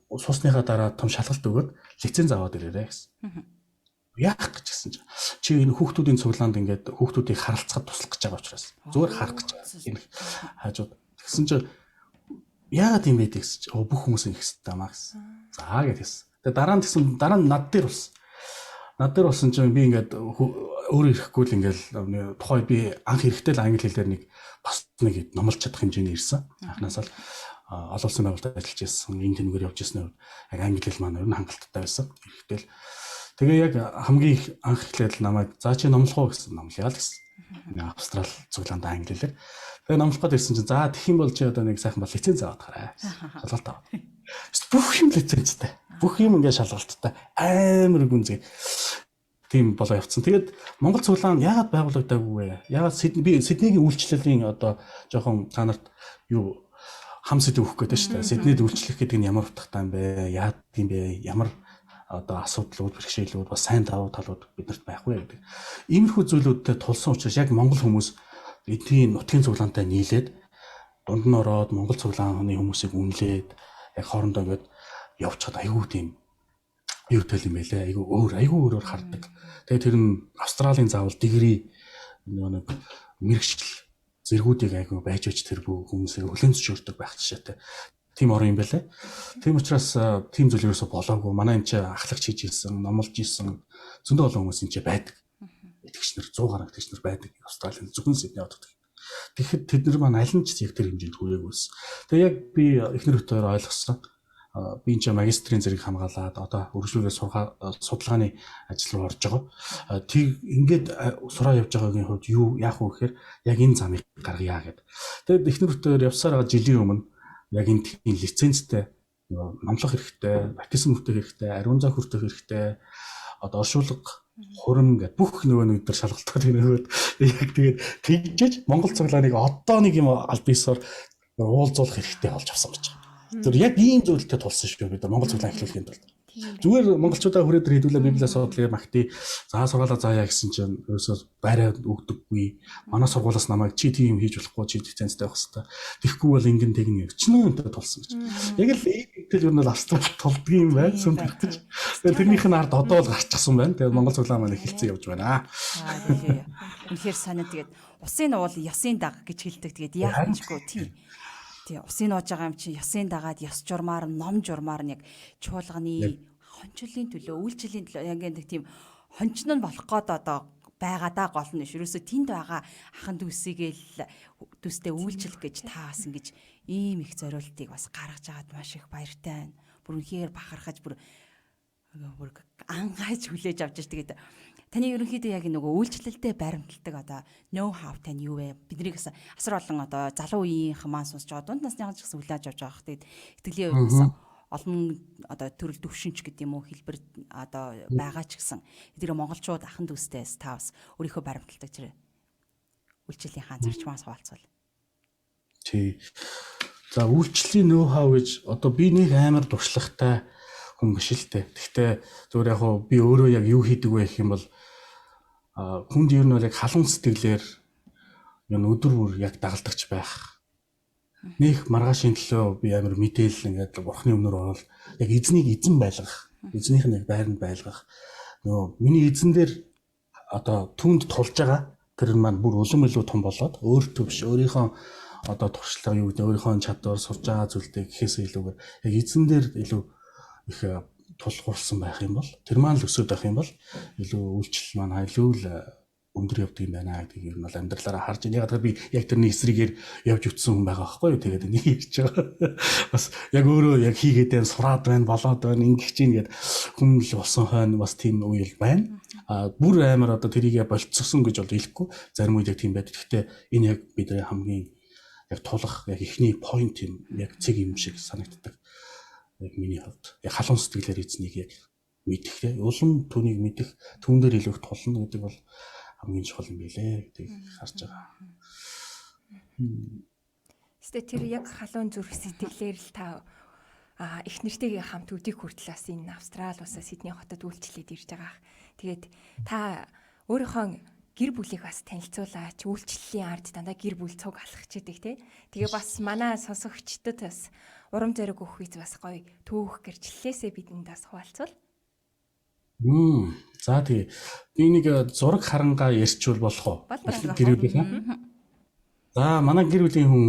суусныхаа дараа том шалгалт өгөөд лиценз аваад ирээрэй гэсэн. Яах гэж гэсэн чинь чи энэ хүүхдүүдийн цуглаанд ингээд хүүхдүүдийг харалцахад туслах гэж байгаа учраас зүгээр харах гэж байгаа. Энэ хажууд тэгсэн чинь яагаад юм бэ гэсэн чинь бүх хүмүүс ингэх хэрэгтэй маа гэсэн. За гэж хэлсэн. Тэгээ дараа нь тэгсэн, дараа нь над дээр болсон. Над дээр болсон чинь би ингээд өөрөө ирэхгүй л ингээд тухай би анх ирэхдээ л англи хэлээр нэг бас нэг номлож чадах хэмжээний ирсэн. Анхнаасаа л олон улсын байгууллагад ажиллаж байсан, энэ тэнгээр явж ирсэн үед яг англи хэл маань ер нь хангалттай байсан. Ирэхдээ л тэгээ яг хамгийн их анх эхлээд намайг за чи номлох уу гэсэн, номлоё л гэсэн. Австрал цуглаанд англи хэлээр. Тэгээ номлох гээд ирсэн чинь за тэгэх юм бол чи одоо нэг сайхан бол лиценз аваад гараа. Шалгалт аваад. Бүх юм лицензтэй. Бүх юм ингээд шалгалттай. Амар гүнзгий тийм болоо явцсан. Тэгээд Монгол цуглаан яагаад байгуулагдаагүй вэ? Яагаад Сидней, би Сиднейгийн үйлчлэлийн одоо жоохон та нарт юу хам сэдв өгөх гэдэг шүү дээ. Сиднейд үйлчлэх гэдэг нь ямар утгатай юм бэ? Яад юм бэ? Ямар одоо асуудлууд, бэрхшээлүүд, бас сайн давуу талууд биднэрт байх вэ гэдэг. Иймэрхүү зүйлүүдтэй тулсан учраас яг монгол хүмүүс эдийн нутгийн цуглаантай нийлээд дунд нь ороод монгол цуглааны хүмүүсийг үнэлээд яг хоорондоо ингээд явчихад айгүй тийм юу тэл юм бэлээ. Айгүй өөр, айгүй өөрөөр хардаг. Тэгээ тэр нь Австралийн заавал degree нэг мэрэгчл зэргүүдийг айгүй байж байж тэр хүмүүсийг хүлээн зөвшөөрдөг байх жишээтэй. Тийм орон юм байлээ. Тийм учраас тийм зүйл ерөөсө болоогүй. Манай энэ чи ахлагч хийж ирсэн, номлож ирсэн зөндөө олон хүмүүс энэ чи байдаг. Итгэгч нар 100 гаруй итгэгч нар байдаг. Австралийн зөвхөн Сидней хотод. Тэгэхэд тэд нар маань аль нь ч яг тэр хэмжээнд хүрээгүйсэн. Тэгээ яг би эхнэр хөтөөр ойлгосон. Би энэ ч магистрийн зэрэг хамгаалаад одоо үргэлжлүүлээ судалгааны ажил руу орж байгаа. Тэг ингээд сураа явж байгаагийн хувьд юу яах вэ гэхээр яг энэ замыг гаргая гэд. Тэгээд эхнэр хөтөөр явсаар байгаа жилийн өмнө яг энэ тхийн лицензтэй Нөгөө номлох хэрэгтэй, баптизм хүртэх хэрэгтэй, ариун зан хүртэх хэрэгтэй, одоо оршуулга, хурим гэд бүх нөгөө нэг төр шалгалтууд нөгөөд яг тэгээд тэгжээж Монгол цуглааныг одоо нэг юм аль биесээр уулзуулах хэрэгтэй болж авсан гэж байгаа. Тэр яг ийм зүйлтэй тулсан шүү бид нар Монгол цуглаан эхлүүлэхийн тулд. Зүгээр монголчуудаа хүрээд тэр хэдүүлээ Библиэс судлаа магтъя. За сургаалаа заая гэсэн чинь ерөөсөө байраа өгдөггүй. Манай сургуулиас намайг чи тийм хийж болохгүй, чи лицензтэй байх хэвээр. Тэгэхгүй бол ингэн тэгнэ өчнөө өнтө тулсан гэж. Яг л ийм тэл ер нь бол Австрал тулдгийн юм байна. Сүм тэгтэж. Тэгээд тэрнийх нь ард одоо бол гарчихсан байна. Тэгээд Монгол цуглаан маань эхэлсэн явж байна. Үнэхээр сонио тэгээд усын уул ёсын даг гэж хэлдэг. Тэгээд яахчгүй тийм. Тий, усын нууж байгаа юм чи ёсын дагаад ёс журмаар, ном журмаар нь яг чуулганы хончлолын төлөө, үйлчлэлийн төлөө яг нэг тийм хончин нь болох гээд одоо байгаа да гол нь ш. Ерөөсө тэнд байгаа ахан дүүсийгээл дүүстэй үйлчлэх гэж та бас ингэж ийм их зориултыг бас гаргаж агаад маш их баяртай байна. Бүр үнэхээр бахархаж бүр ангайж хүлээж авч ш. Тэгээд таны ерөнхийдөө яг нөгөө үйлчлэлдээ баримталдаг одоо know how тань юу вэ? Бидний гэсэн асар олон одоо залуу үеийнхэн маань сонсож байгаа, дунд насныхан ч гэсэн хүлээж авч байгаа. Тэгээд итгэлийн хувьд бас олон одоо төрөл төвшинч гэдэг юм уу хэлбэр одоо байгаа ч гэсэн тэр монголчууд ахан дүүстэйс та бас өөрийнхөө баримталдаг тэр үйлчлэлийн хаан зарчмаас хуваалцвал. Тий. За, үйлчлэлийн know how гэж одоо би нэг амар туршлагатай хүн биш л дээ. Гэхдээ зүгээр яг хуу би өөрөө яг юу хийдэг вэ гэх юм бол хүнд ер нь бол яг халуун сэтгэлээр энэ өдөр бүр яг дагалдагч байх. Нэх маргаашийн төлөө би амар мэдээлэл ингээд бурхны өмнөр орол яг эзнийг эзэн байлгах. Эзнийх нь яг байранд байлгах. Нөгөө миний эзэн дээр одоо түүнд тулж байгаа тэр нь маань бүр улам илүү том болоод өөртөө биш, өөрийнхөө одоо туршлага юу гэдэг, өөрийнхөө чадвар, сурж байгаа зүйлтэй гэхээсээ илүүгээр яг эзэн дээр илүү их тулгуурласан байх юм бол, тэр маань л өсөд байх юм бол илүү үйлчлэл маань илүү л өндөр явдаг юм байна гэдгийг ер нь бол амьдралаараа харж байна. Яг би яг тэрний эсрэгээр явж үтсэн хүн байгаа байхгүй юу. Тэгээд энийг ярьж байгаа. Бас яг өөрөө яг хийгээд байна, сураад байна, болоод байна, ингэх чинь гээд хүн л болсон хойно бас тийм үе л байна. А бүр амар одоо тэрийгэ болцсон гэж бол хэлэхгүй. Зарим үед яг тийм байдаг. Гэхдээ энэ яг бидний хамгийн яг тулах яг эхний point юм, яг цэг юм шиг санагддаг. Яг миний хувьд яг халуун сэтгэлээр эзнийг яг мэдэх те, улам түүнийг мэдэх, түүн дээр илүү их тулна гэдэг бол хамгийн чухал юм билэ гэдгийг харж байгаа. Гэтэ тэр яг халуун зүрх сэтгэлээр л та их нэртэйгээ хамт өдийг хүртэл бас энэ Австрали улсаа Сидней хотод үйлчлээд ирж байгаа. Тэгээд та өөрийнхөө гэр бүлийг бас танилцуулаач. Үйлчлэлийн ард дандаа гэр бүл цуг алхаж идэг те. Тэгээ бас манай сонсогчдод бас урам зориг өгөх гэж бас гоё түүх гэрчлэлээсээ бидэнд бас хуваалцвал. За тэгээ. Би нэг зураг харангаа ярьчвал болох уу? Гэр бүлийн. За, манай гэр бүлийн хүн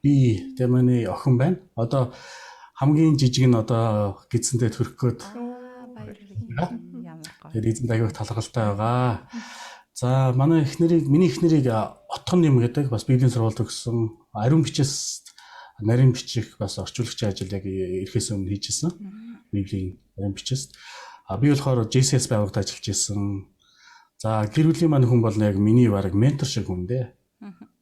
би тэгээ миний охин байна. Одоо хамгийн жижиг нь одоо гидсэндээ төрөх гээд. Баярлалаа. Ямар гоё. Тэгээд эзэнд аягүй талархалтай байгаа. За, манай эхнэрийг, миний эхнэрийг Отгон нэм гэдэг, бас Библийн сургуульд төгссөн. Ариун бичээс нарийн бичих бас орчуулагчийн ажил яг ирэхээс өмнө хийж исэн. Библийн ариун бичээс. А би болохоор JCS байгууллагад ажиллаж исэн. За, гэр бүлийн маань хүн бол яг миний бараг ментор шиг хүн дээ.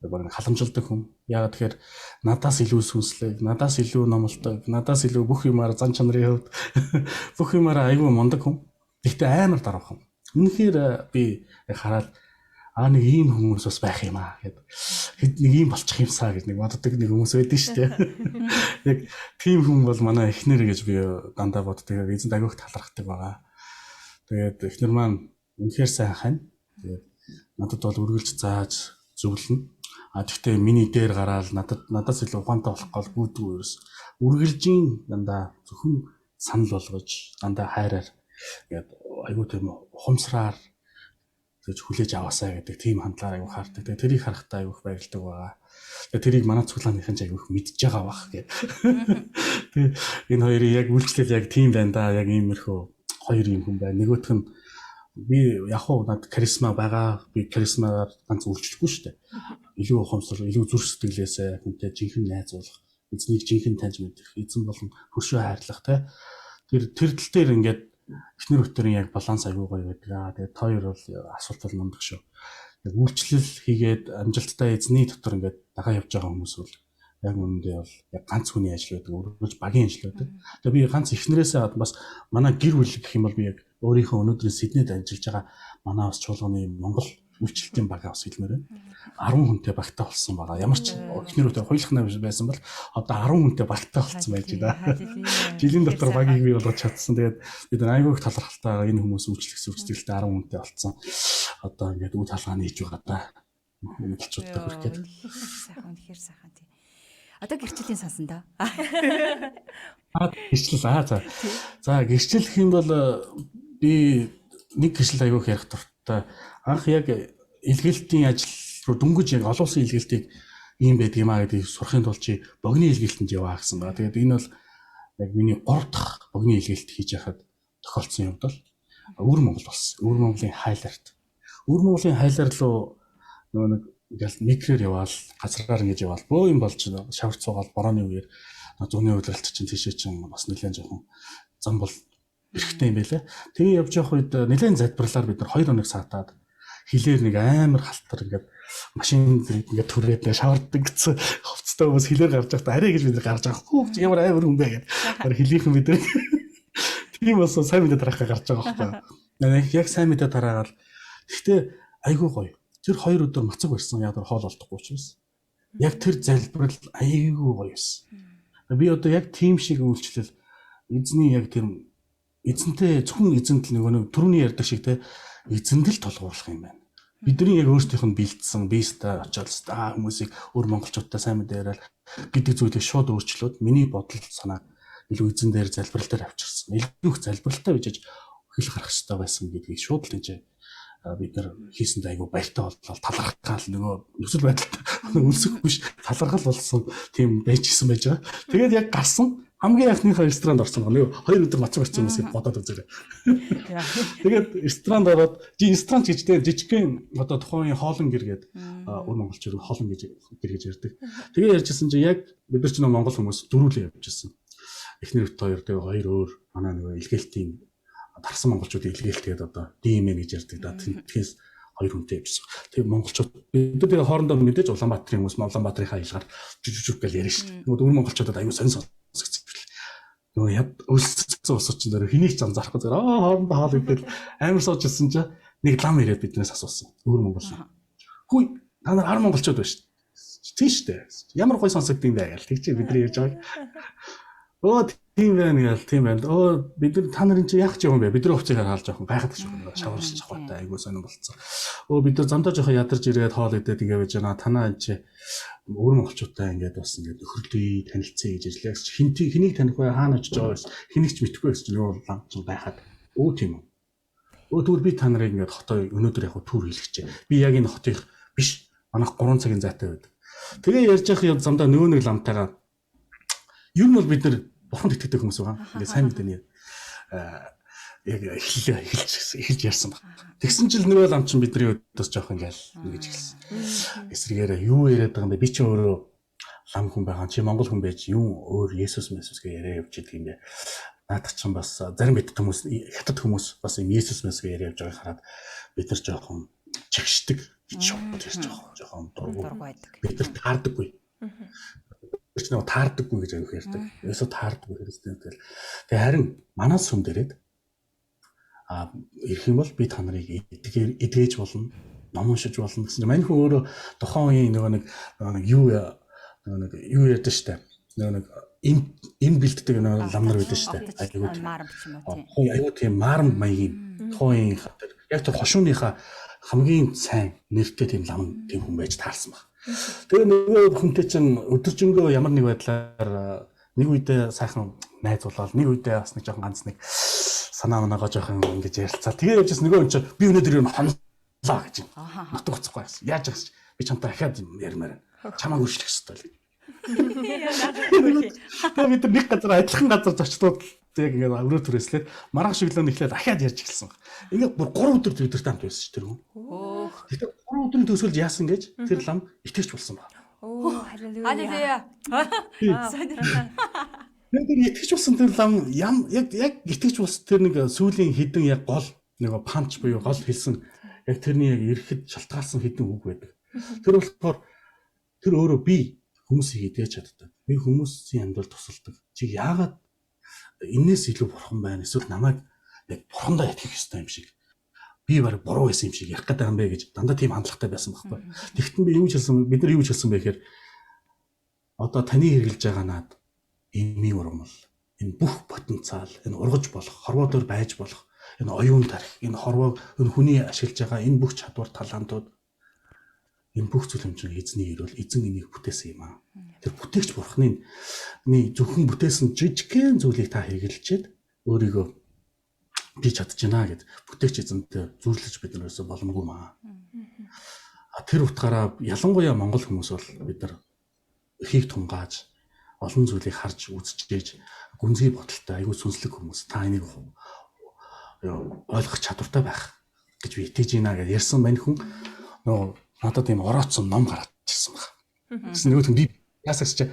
Бараг халамжилдаг хүн. Яг тэгэхээр надаас илүү сүнслэг, надаас илүү номлодог, надаас илүү бүх юмар зан чанарын хувьд бүх юмар айгүй мундаг хүн. Гэхдээ амар даруухан. Үнэхээр би хараад аа нэг ийм хүмүүс бас байх юм аа гэд хэд нэг ийм болчих юмсаа гэж нэг боддог нэг хүмүүс байдаг шүү дээ. Яг тийм хүн бол манай эхнэр гэж би дандаа боддог. Эзэнд агиух талархдаг байгаа. Тэгээд эхнэр маань үнэхээр сайн хань. Тэгээд надад бол үргэлж зааж зөвлөнө. А тэгтээ миний дээр гараал надад надаас илүү ухаантай болох гол гүйдгүй ерөөс. Үргэлжийн дандаа зөвхөн санал болгож, дандаа хайраар ингээд айгуу тийм ухамсараар тэгж хүлээж аваасаа гэдэг тийм хандлагаар айгуу хардаг. Тэгээ тэрийг харахтаа айгуу их баярлдаг байгаа. Тэгээ тэрийг манай цуглааныхан ч айгуу их мэдж байгаа бах гэх. Тэгээ энэ хоёрын яг үйлчлэл яг тийм байна да. Яг иймэрхүү хоёр юм хүн байна. Нөгөөх нь би яг уу над харизма байгаа. Би харизмагаар ганц үйлчлэхгүй шүү дээ. Илүү ухамсар, илүү зүрх сэтгэлээсээ хүнтэй жинхэнэ найз болох, эзнийг жинхэнэ таньж мэдэх, эзэн болон хөршөө хайрлах те. Тэр тэр тал дээр ингээд эхнэр хөтөрийн яг баланс аягүй гоё байдаг аа. Тэгээд хоёр бол асуулт бол мундаг шүү. Яг үйлчлэл хийгээд амжилттай эзний дотор ингээд дагаа явж байгаа хүмүүс бол Яг үнэндээ бол яг ганц хүний ажил байдаг, үргэлж багийн ажил байдаг. Тэгээ би ганц эхнэрээсээ гадна бас манай гэр бүл гэх юм бол би яг өөрийнхөө өнөөдрийн Сиднейд ажиллаж байгаа манай бас чуулганы Монгол үйлчлэлтийн багаа бас хэлмээр байна. 10 хүнтэй багтаа болсон байгаа. Ямар ч эхнэрүүтэй хуйлах байсан бол одоо 10 хүнтэй багтаа болсон байж байна. Жилийн дотор багийг бий болгож чадсан. Тэгээд бид нар айгүй их талархалтай энэ хүмүүс үйлчлэх зүрхсэтгэлтэй 10 хүнтэй болсон. Одоо ингээд үе талгаа нээж байгаа да. Монголчуудад хүрэх гээд. Сайхан, үнэхээр сайхан тий. Одоо гэрчлийн сонсон доо. Гэрчлэл аа за. За гэрчлэх юм бол би нэг гэрчлэл айгүй их ярих дуртай. Анх яг илгээлтийн ажил руу дөнгөж яг олон улсын илгээлтийг ийм байдаг юм аа гэдгийг сурахын тулд чи богино илгээлтэнд яваа гэсэн байна. Тэгээд энэ бол яг миний 3 дахь богино илгээлт хийж яхад тохиолдсон явдал. Өвөр Монгол болсон. Өвөр Монголын хайларт. Өвөр Монголын хайлар руу нөгөө нэг ингээл микрээр яваал, газраар ингэж яваал, бөө юм болж шавар цуугаал борооны үеэр зуны удиралт чинь тийшээ чинь бас нэлээд жоохон зам бол эрэхтэй юм байлээ. Тэгээ явж явах үед нэлээд залбирлаар бид нар 2 хоног саатаад хилээр нэг амар халтар ингээд машин ингээд түрээд шавардаг гэсэн хувцастай хүмүүс хилээр гарч байхдаа арай гэж бид нар гарч байгаа. Хүүх ямар амар хүн бэ гэдэг. Тэр хилийнхэн бид нар тийм болсон сайн мэдээ тараахаа гарч байгаа байхгүй. Яг сайн мэдээ тараагаал. Гэхдээ айгүй гоё. Тэр 2 өдөр мацаг барьсан яг тэр хоол олдохгүй учраас. Яг тэр залбирал айгүй гоё байсан. Би одоо яг тийм шиг үйлчлэл эзний яг тэр эзэнтэй зөвхөн эзэнт л нөгөө нэг түрүүний ярьдаг шиг те эзэнд л тулгуурлах юм байна. Бидний яг өөрсдийнх нь бэлдсэн бийстэй очиод хүмүүсийг өөр монголчуудтай сайн мэдээ яриад гэдэг зүйлийг шууд өөрчлөөд миний бодол санаа илүү эзэн дээр залбирал дээр авчирсан. Илүү их залбиралтай байж хэл гарах хэрэгтэй байсан гэдгийг шууд л энэ бид нар хийсэндээ айгүй баяртай боллоо, талархаал нөгөө нөхцөл байдалтай өлсөх биш талархал болсон тийм байж гисэн байж байгаа. Тэгээд яг гарсан хамгийн анхныхаа ресторанд орсон. Нөгөө 2 өдөр мацаг барьсан хүмүүсийг бодоод үзээрэй. Тэгээд ресторанд ороод ресторан ч гэж дээ жижигхэн одоо тухайн үеийн хоолн гэр гээд өр монголчууд хоолн гэж гэр гэж ярьдаг. Тэгээ ярьжсэн чинь яг бид нар ч нөгөө монгол хүмүүс дөрүүлээ явж ирсэн. Эхнэр бит хоёр тэгээ хоёр өөр манай нөгөө илгээлтийн тарсан монголчуудын илгээлт гээд одоо DMN гэж ярьдаг да. Тэндээс хоёр хүнтэй явжсан. Тэгээ монголчууд бид нар тэгээ хоорондоо мэдээж Улаанбаатарын хүмүүс Улаанбаатарынхаа хэлгээр жижиг гэж ярина шүү дээ. Нөгөө өр монголчуудад аюу сонь сонсогдсон. Нөгөө яд өлссөн усууд чинь дээр хэнийг ч анзаарахгүй зэрэг хоорондоо хоол идэл амар сууж ирсэн чинь нэг лам ирээд биднээс асуусан. Өр монгол. Хүй та нар 10 монголчууд байна шүү дээ. Тийм шүү дээ. Ямар гой сонсогдсон юм бэ гэл тэг чи бидний ярьж байгааг. Өө тийм байна гэл тийм байна. Өө бид нар та нарын чи яах ч юм бэ? Бидний хувцыг хараад жоохон гайхаад шүү. Шаварч чаваатай айгуу сонирн болцсон. Өө бид нар замдаа жоохон ядарч ирээд хоол идээд ингээ байж байна. Танаа энэ чи өвөр монголчуудтай ингээд бас ингээд нөхөрлөе, танилцъя гэж ажиллаа. Хинтий хэнийг таних вэ? Хаана очиж байгаа вэ? Хэнийг ч мэдэхгүй гэсэн чинь нөгөө лам чинь гайхаад өө тийм үү. Өө тэгвэл би та нарыг ингээд хотоо өнөөдөр яг түр хийлгэчээ. Би яг энэ хотын биш. Манайх 3 цагийн зайтай байдаг. Тэгээ ярьж явах юм замдаа нөгөө нэг ламтайгаа ер нь бол бид нар бурханд итгэдэг хүмүүс байгаа. Ингээд сайн мэдээний яг эхэлж ярьсан баг. Тэгсэн чил нөгөө лам чинь бидний өдөөс жоох ингээл нэгж эхэлсэн. Эсрэгээрээ юу яриад байгаа юм бэ? Би чи өөрөө лам хүн байгаа. Чи монгол хүн байж юу өөр Есүс Месүс гэж яриа явж идэг юм бэ? Наадах чинь бас зарим бит хүмүүс хятад хүмүүс бас юм Есүс Месүс гэж яриа явж байгааг хараад бид нар жоохон чигшдэг гэж шууд ярьж байгаа. Жоохон дургу байдаг. Бид нар таардаггүй. Тэр чинь нөгөө таардаггүй гэж аяг ярьдаг. Ерөөсөө таардаггүй хэрэгтэй тэгэл. Тэгээ харин манай сүм дээрээд ирэх юм бол би та нарыг эдгэж болно, ном уншиж болно гэсэн чинь мань хүн өөрөө тухайн үеийн нөгөө нэг юу нөгөө нэг юу ярьдаг штэ. Нөгөө нэг им бэлддэг нөгөө лам нар байдаг штэ. Айгуу марам ч юм уу тийм. Айгуу тийм марам маягийн тухайн үеийн яг тэр хошууныхаа хамгийн сайн нэртэй тийм лам тийм хүн байж таарсан баг. Тэгээ нөгөө хүнтэй чинь өдөржингөө ямар нэг байдлаар нэг үедээ сайхан найз болоод нэг үедээ бас нэг жоохон ганц нэг санаа манагаа жоохон ингэж ярилцаа. Тэгээ явжсэн нөгөө хүн чинь би өнөөдөр юм хонлоо гэж. Нутаг уцахгүй байсан. Яаж гэсэн би чамтай ахаад ярмаар байна. Чамааг өөрчлөх ёстой л. Тэгээ бид нар нэг газар адилхан газар зочлоод яг ингээд өрөө түрээслээд маргааш өглөө нь эхлээд ахаад ярьж эхэлсэн. Ингээд бүр 3 өдөр бид нартай хамт байсан ш тэр хүн. Тэгэхээр 3 өдрийн төгсгөлд яасан гэж тэр лам итгэж болсон баг. Оо халелуя. Халелуя. Тэр итгэж болсон тэр лам яг итгэж болсон тэр нэг сүүлийн хідэн яг гол нэг панч буюу гол хэлсэн яг тэрний яг ирэхэд шалтгаалсан хідэн үг байдаг. Тэр болохоор тэр өөрөө би Хүмүүсийг эдгэж чаддаг. Би хүмүүсийн амьдрал тусалдаг. Чи яагаад энээс илүү бурхан байна? Эсвэл намайг яг бурхандаа итгэх ёстой юм шиг. Би баг буруу байсан юм шиг ярих гэдэг юм бэ гэж дандаа тийм хандлагатай байсан байхгүй. Тэгтэн би юу ч хэлсэн, бид нар юу ч хэлсэн бэ гэхээр одоо таны хэрэглэж байгаа наад эмийн ургамал, энэ бүх потенциал, энэ ургаж болох, хорвоо дээр байж болох, энэ оюун тарих, энэ хорвоо, энэ хүний ашиглаж байгаа энэ бүх чадвар талантууд, энэ бүх зүйл юм чинь эзний өрөөл, эзэн энийг бүтээсэн юм аа. Тэр бүтээгч бурхны зөвхөн бүтээсэн жижигхэн зүйлийг та хэрэглэчээд өөрийгөө би чадчихна гэд бүтээгч эзэнтэй зүүрлэж бид нар өсө боломгүй маа. А тэр утгаараа ялангуяа монгол хүмүүс бол бид нар эхийг тунгааж олон зүйлийг харж үзчихээж гүнзгий бодолтой айгүй сүнслэг хүмүүс, та энийг ойлгох чадвартай байх гэж би итгэж байна гэж ярьсан мань хүн нөгөө надад ийм орооцсон ном гараад ирсэн баг. Тэгсэн нөгөөх нь би яасаас чи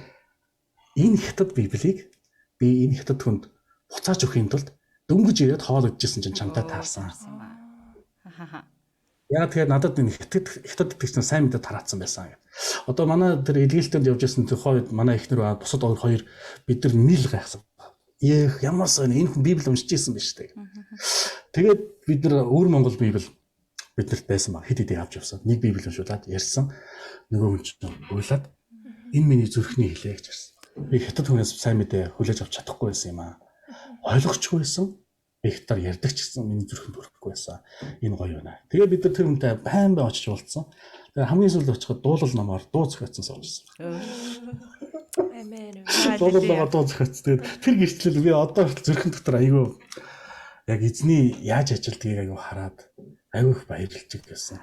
энэ хятад библийг би энэ хятад хүнд буцааж өгөхийн тулд дөнгөж ирээд хоол идчихсэн чинь чамтай таарсан. Яа тэгэхээр надад энэ хятад итгэгч нар сайн мэдээ тараацсан байсан гэдэг. Одоо манай тэр илгээлтэнд явж байсан тухайн үед манай эхнэр ба бусад хоёр бид нар нийл гайхсан. Ээх ямар сайн энэ хүн библи уншиж ирсэн биш үү. Тэгээд бид нар өвөр Монгол библи биднэрт байсан ба хэд хэдийг авч явсан. Нэг библи уншуулад ярьсан. Нөгөө хүн чинь уйлаад энэ миний зүрхний хэлээ гэж ярьсан. Би хятад хүнээс сайн мэдээ хүлээж авч чадахгүй байсан юм аа. Ойлгохгүй байсан. Би хятадаар ярьдаг ч гэсэн миний зүрхэнд хүрэхгүй байсан. Энэ гоё байна. Тэгээ бид нар тэр хүнтэй байн байн очиж уулзсан. Тэгээ хамгийн сүүлд очиход дуулал номоор дуу зохиоцсон сууж ирсэн. Амен. Дуулал номоор дуу зохиоцсон. Тэгээд тэр гэрчлэл би одоо хүртэл зүрхэн дотор айгүй яг эзний яаж ажилдгийг айгүй хараад айгүй их баярлж байсан.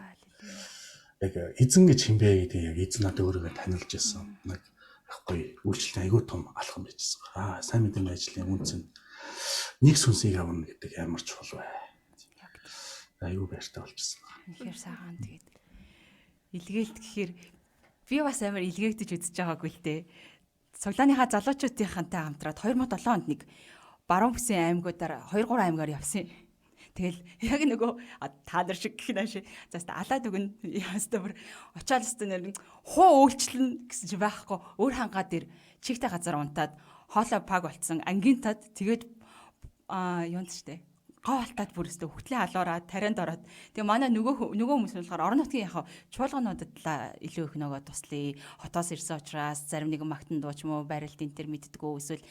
Яг эзэн гэж хинбэ гэдгийг яг эзэн надад өөрийгөө танилж ирсэн. Нэг гоё үйлчлэлийн айгүй том алхам байжсэн. Аа сайн мэдээний ажлын үнц нь нэг сүнсийг авна гэдэг ямар чухал вэ? Айгүй баяртай болчихсон. Үнэхээр сайхан. Тэгээд илгээлт гэхээр би бас амар илгээгдэж үзэж байгаагүй л дээ. Цуглааныхаа залуучуудынхантай хамтраад 2007 онд нэг Баруун бүсийн аймагуудаар 2 3 аймгаар явсан. Тэгэл яг нөгөө та нар шиг гэх нааш. За өстө алаад өгнө. Ястаа бүр очиад өстө нэр хуу өөрчлөн гэсэн чи байхгүй. Өөр хангаа дээр чигтэй газар унтаад хоолой паг болцсон ангинтад тэгээд юунд штэ гоо алтаад бүр өстө хөтлөө алуураад тарианд ороод тэгээ манай нөгөө хүмүүс нь болохоор орон нутгийн яг чуулгануудад илүү их нөгөө туслая. Хотоос ирсэн учраас зарим нэгэн магтан дуу ч юм уу барилт энэ төр мэддэггүй эсвэл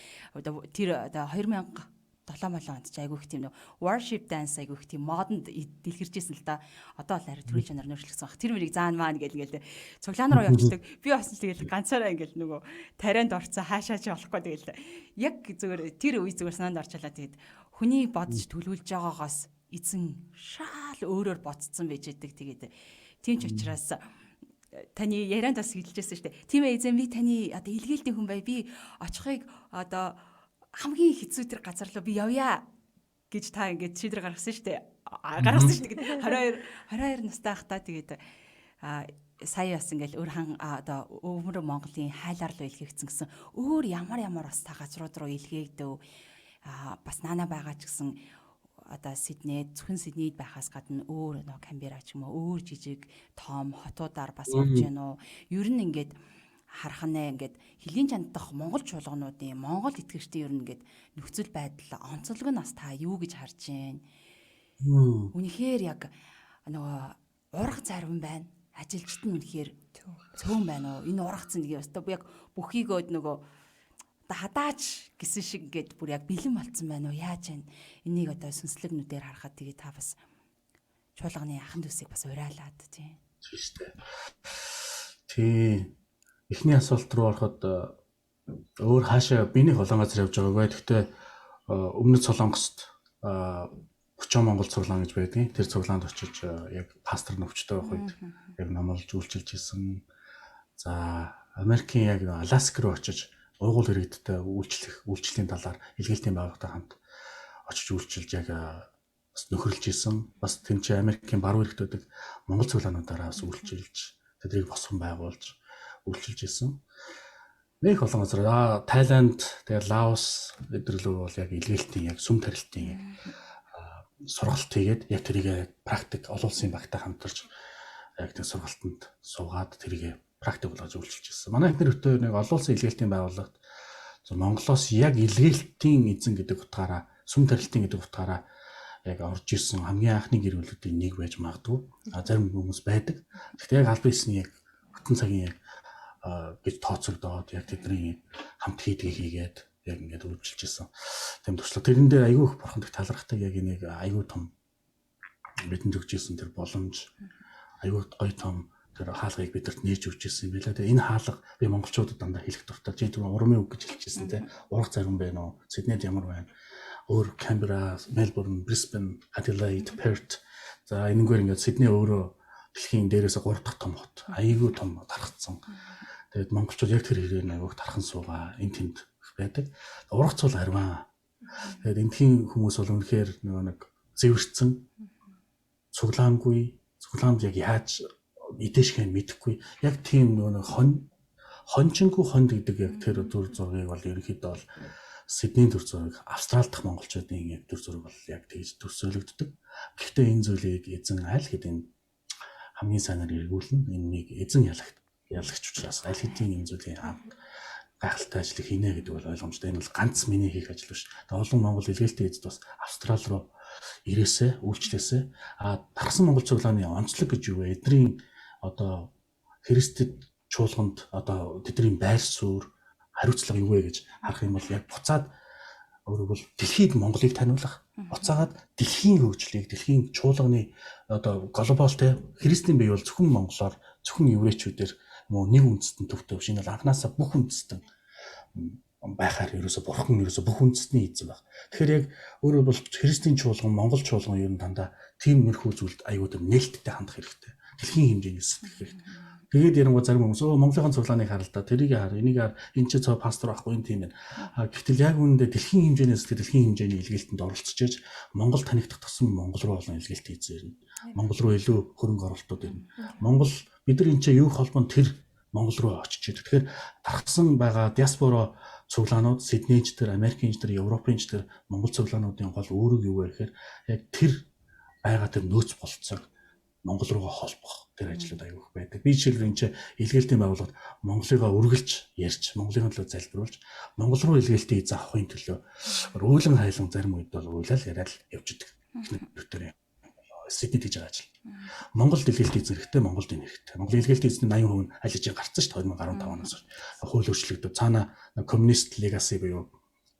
тэр одоо 2007 молон онд ч айгүй их тийм нөө worship dance айгүй их тийм модонд дэлгэрчээсэн л та. Одоо л арай төрийн чанар нөөцлөгдсөн баг. Тэр мөрийг заан маань гэл ингээл цуглаан руу явчихдаг. Би бас л тэгэл ганцаараа ингээл нөгөө тарианд орцсон хаашаа чи болохгүй тэгэл яг зүгээр тэр үе зүгээр санаанд орчлаа. Тэгээд хүний бодож төлөвлөж байгаагаас эзэн шаал өөрөөр бодцсон байж байдаг. Тэгээд тийм ч учраас таны ярианд бас хэлжсэн шүү дээ. Тийм ээ эзэн би таны одоо илгээлтийн хүн бай. Би очихыг одоо хамгийн хэцүү тэр газар руу би явъя гэж та ингээд шийдвэр гаргасан шүү дээ. Гаргасан шүү дээ. 22 настай байхдаа тэгээд сая бас ингээл өөр хан одоо өвмөр Монголын хайлаар руу илгээгдсэн гэсэн өөр ямар ямар бас та газрууд руу илгээгдэв. Бас наана байгаа ч гэсэн одоо Сидней зөвхөн Сиднейд байхаас гадна өөр нөө Камбера ч юм уу өөр жижиг том хотуудаар бас явж гэнэ үү. Ер нь ингээд харах нэ ингээд хөлийн чандах монгол чуулгануудын монгол итгэгчдийн ер нь ингээд нөхцөл байдал онцлог нь бас та юу гэж харж байна? Үнэхээр яг нөгөө урах зарим байна. Ажилчид нь үнэхээр цөөн байна уу? Энэ урах зэн нэг өстө яг бүхийгөөд нөгөө одоо хадаач гэсэн шиг ингээд бүр яг бэлэн болцсон байна уу? Яаж вэ? Энийг одоо сүнслэг нүдээр харахад тэгээ та бас чуулганы ахан дүүсийг бас уриалаад тийм. Тийм шүү дээ. Тийм. Эхний асуулт руу ороход өөр хаашаа би нэг олон газар явж байгаагүй. Гэхдээ өмнөд Солонгост Өчөө Монгол цуглаан гэж байдгийн. Тэр цуглаанд очиж яг пастор нөвчтэй байх үед яг номлож үйлчилж исэн. За Америкийн яг Аласк руу очиж уугуул иргэдтэй үйлчлэх, үйлчлэлийн талаар илгээлтийн байгууллагатай хамт очиж үйлчилж яг бас нөхөрлөж исэн. Бас тэнцээ Америкийн баруун эрэгт байдаг Монгол цуглаануудаараа бас үйлчилж, тэднийг босгон байгуулж үйлчилж исэн. Нэг олон газар Тайланд, тэгээд Лаос эдэрлүү бол яг илгээлтийн яг сүм тарилтын яг сургалт хийгээд яг тэрийг практик олон улсын багтай хамтарч яг тэр сургалтанд суугаад тэрийг Практик болгож үйлчилж ирсэн. Манай эхнэр өтөө нэг олон улсын илгээлтийн байгууллагт Монголоос яг илгээлтийн эзэн гэдэг утгаараа, сүм тарилтын гэдэг утгаараа яг орж ирсэн хамгийн анхны гэр бүлүүдийн нэг байж магадгүй. Зарим хүмүүс байдаг. Гэхдээ яг албан ёсны яг бүтэн цагийн яг гэж тооцогдоод яг тэдний хамт хийдгийг хийгээд яг ингээд үйлчилж ирсэн. Тийм туршлага. Тэрэн дээр айгүй их бурханд их талархдаг, яг энийг айгүй том бидэнд өгч ирсэн тэр боломж, айгүй гоё том тэр хаалгыг бидэрт нээж өгч ирсэн юм билээ. Тэгээ энэ хаалга би монголчуудад дандаа хэлэх дуртай. Чи түрүү урмын үг гэж хэлчихсэн те. Урах зарим байна уу? Сиднейд ямар байна? Өөр Канберра, Мельбурн, Брисбен, Аделаид, Перт. За энэнгээр ингээд Сидней өөрөө дэлхийн дээрээс 3 дахь том хот. Айгүй том тархацсан. Тэгээд монголчууд яг тэр хэрээр айгүйх тархан суугаа энэ тэнд их байдаг. Урах цул арваа. Тэгээд эндхийн хүмүүс бол үнэхээр нөгөө нэг зэвэрцэн, цуглаангүй, цуглаанд яг яаж идэшхээ мэдэхгүй. Яг тийм нөгөө нэг хончингүй хонд гэдэг яг тэр төр зургийг бол ерөнхийдөө бол Сиднейн төр зураг, Австрали дахь монголчуудын яг төр зураг бол яг тэгж төсөөлөгддөг. Гэхдээ энэ зүйлийг эзэн аль хэдийн хамгийн сайнаар эргүүлнэ. Энэнийг эзэн ялагч учраас аль хэдийн энэ зүйлийн гайхалтай ажлыг хийнэ гэдэг бол ойлгомжтой. Энэ бол ганц миний хийх ажил биш. Тэгээ олон монгол илгээлтийн эзэд бас Австрали руу ирээсээ, үйлчлээсээ. Тархсан монгол цуглааны онцлог гэж юу вэ? Эдний одоо Христэд чуулганд одоо тэдний байр суурь, хариуцлага юу вэ гэж харах юм бол яг буцаад өөрөөр бол дэлхийд Монголыг таниулах, буцаагаад дэлхийн хөгжлийг, дэлхийн чуулганы одоо глобал те христийн бие бол зөвхөн монголоор, зөвхөн еврейчүүдээр мөн нэг үндэстэн төвтэй биш. Энэ бол анханасаа бүх үндэстэн байхаар ерөөсө бурхан ерөөсө бүх үндэстний эзэн баг. Тэгэхээр яг өөрөөр бол христийн чуулган, монгол чуулган ер нь дандаа тийм мөрхүү зүйлд аюул тэр нээлттэй хандах хэрэгтэй. Дэлхийн хэмжээний сэтгэх хэрэгтэй. Тэгээд ярангуй зарим хүмүүс Монголын цуглааныг харал та, тэрийг хар, энийг хар, энэ ч цоо пастор байхгүй, энэ тийм байна. Гэтэл яг үүндээ дэлхийн хэмжээний сэтгэл, дэлхийн хэмжээний илгээлтэнд оролцож иж Монгол танигдах тусам Монгол руу олон илгээлт хийзэрнэ. Монгол руу илүү хөрөнгө оруулалтууд ирнэ. Монгол бид нар энэ ч юу холбоон тэр Монгол руу очиж идэг. Тэгэхээр тархсан байгаа диаспора цуглаанууд Сиднейч тэр, Америкийн ч тэр, Европын ч тэр монгол цуглаануудын гол үүрэг юу вэ гэхээр яг тэр байгаа тэр нөөц болцоог Монгол руугаа холбох тэр ажлууд аягүй их байдаг. Би жишээлбэл энэ илгээлтийн байгууллагад Монголыгаа үргэлж ярьж, Монголын төлөө залбируулж, Монгол руу илгээлтийг авахын төлөө өөлөн хайлан зарим үед бол уйлал яриад явж идэг. Нэрээр Сиднейд хийж байгаа ажил. Монголд илгээлт эзэн хэрэгтэй, Монголд энэ хэрэгтэй. Монгол илгээлт эзний 80% нь аль хэдийн гарцсан шүү дээ 2015 оноос хойш. Хууль өөрчлөгдөв. Цаана коммунист легаси буюу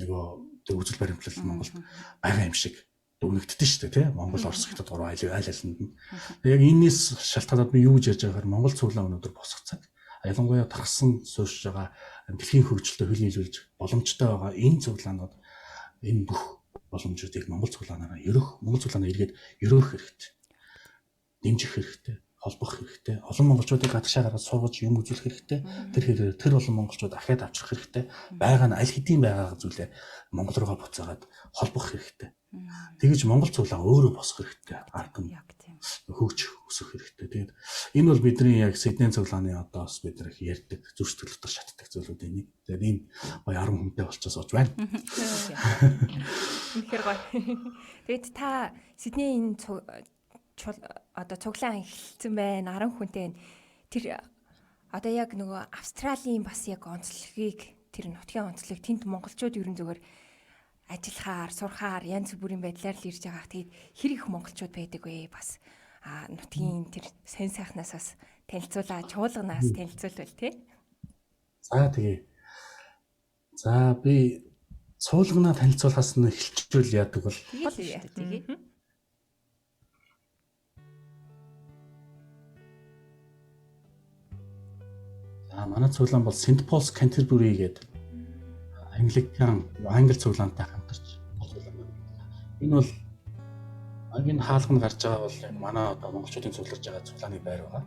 нөгөө тэр үзэл баримтлал Монголд байгаа юм шиг дүгнэгддэг шүү дээ, тий? Монгол, Орос, Хятад гурван аль алинд нь. Яг энэс шалтгаалаад би юу гэж ярьж байгаагаар Монгол цуглаан өнөөдөр босох цаг. Ялангуяа тархсан суурьшж байгаа дэлхийн хөгжилтэй хөл нийлүүлж боломжтой байгаа энэ цуглаанууд энэ бүх боломжуудыг Монгол цуглаанаараа ерөөх, Монгол цуглаанаа эргээд ерөөх хэрэгтэй. Дэмжих хэрэгтэй, холбох хэрэгтэй. Олон монголчуудыг гадагшаа гаргаж сургаж юм үзүүлэх хэрэгтэй. Тэр хэрээр тэр олон монголчууд ахиад авчрах хэрэгтэй. Байгаа нь аль хэдийн байгаа зүйлээ Монгол руугаа буцаагаад холбох хэрэгтэй. Тэгэж Монгол цуглаан өөрөө босох хэрэгтэй. Ард нь хөгжих, өсөх хэрэгтэй. Тэгээд энэ бол бидний яг Сиднейн цуглааны одоо бас бид нар их ярьдаг, зүрх сэтгэл дотор шатдаг зүйлүүдийн нэг. Тэгээд энэ гоё 10 хүнтэй болчихсон сууж байна. Үнэхээр гоё. Тэгээд та Сидней энэ одоо цуглаан эхэлсэн байна. 10 хүнтэй байна. Тэр одоо яг нөгөө Австралийн бас яг онцлогийг, тэр нутгийн онцлог тэнд монголчууд ерөн зүгээр ажиллахаар, сурахаар янз бүрийн байдлаар л ирж байгаа. Тэгээд хэр их монголчууд байдаг вэ? Бас нутгийн тэр сонь сайхнаас бас танилцуулаа, чуулганаас танилцуулбал тий. За тэгээ. За би цуулганаа танилцуулахаас нь эхэлчихвэл яадаг бол. Тэгээ. За манай цуглаан бол St. Paul's Canterbury гэдэг Англикан англи цуглаантай хамтарч цуглаан. Энэ бол энэ хаалга нь гарч байгаа бол манай одоо монголчуудын цугларж байгаа цуглааны байр байгаа.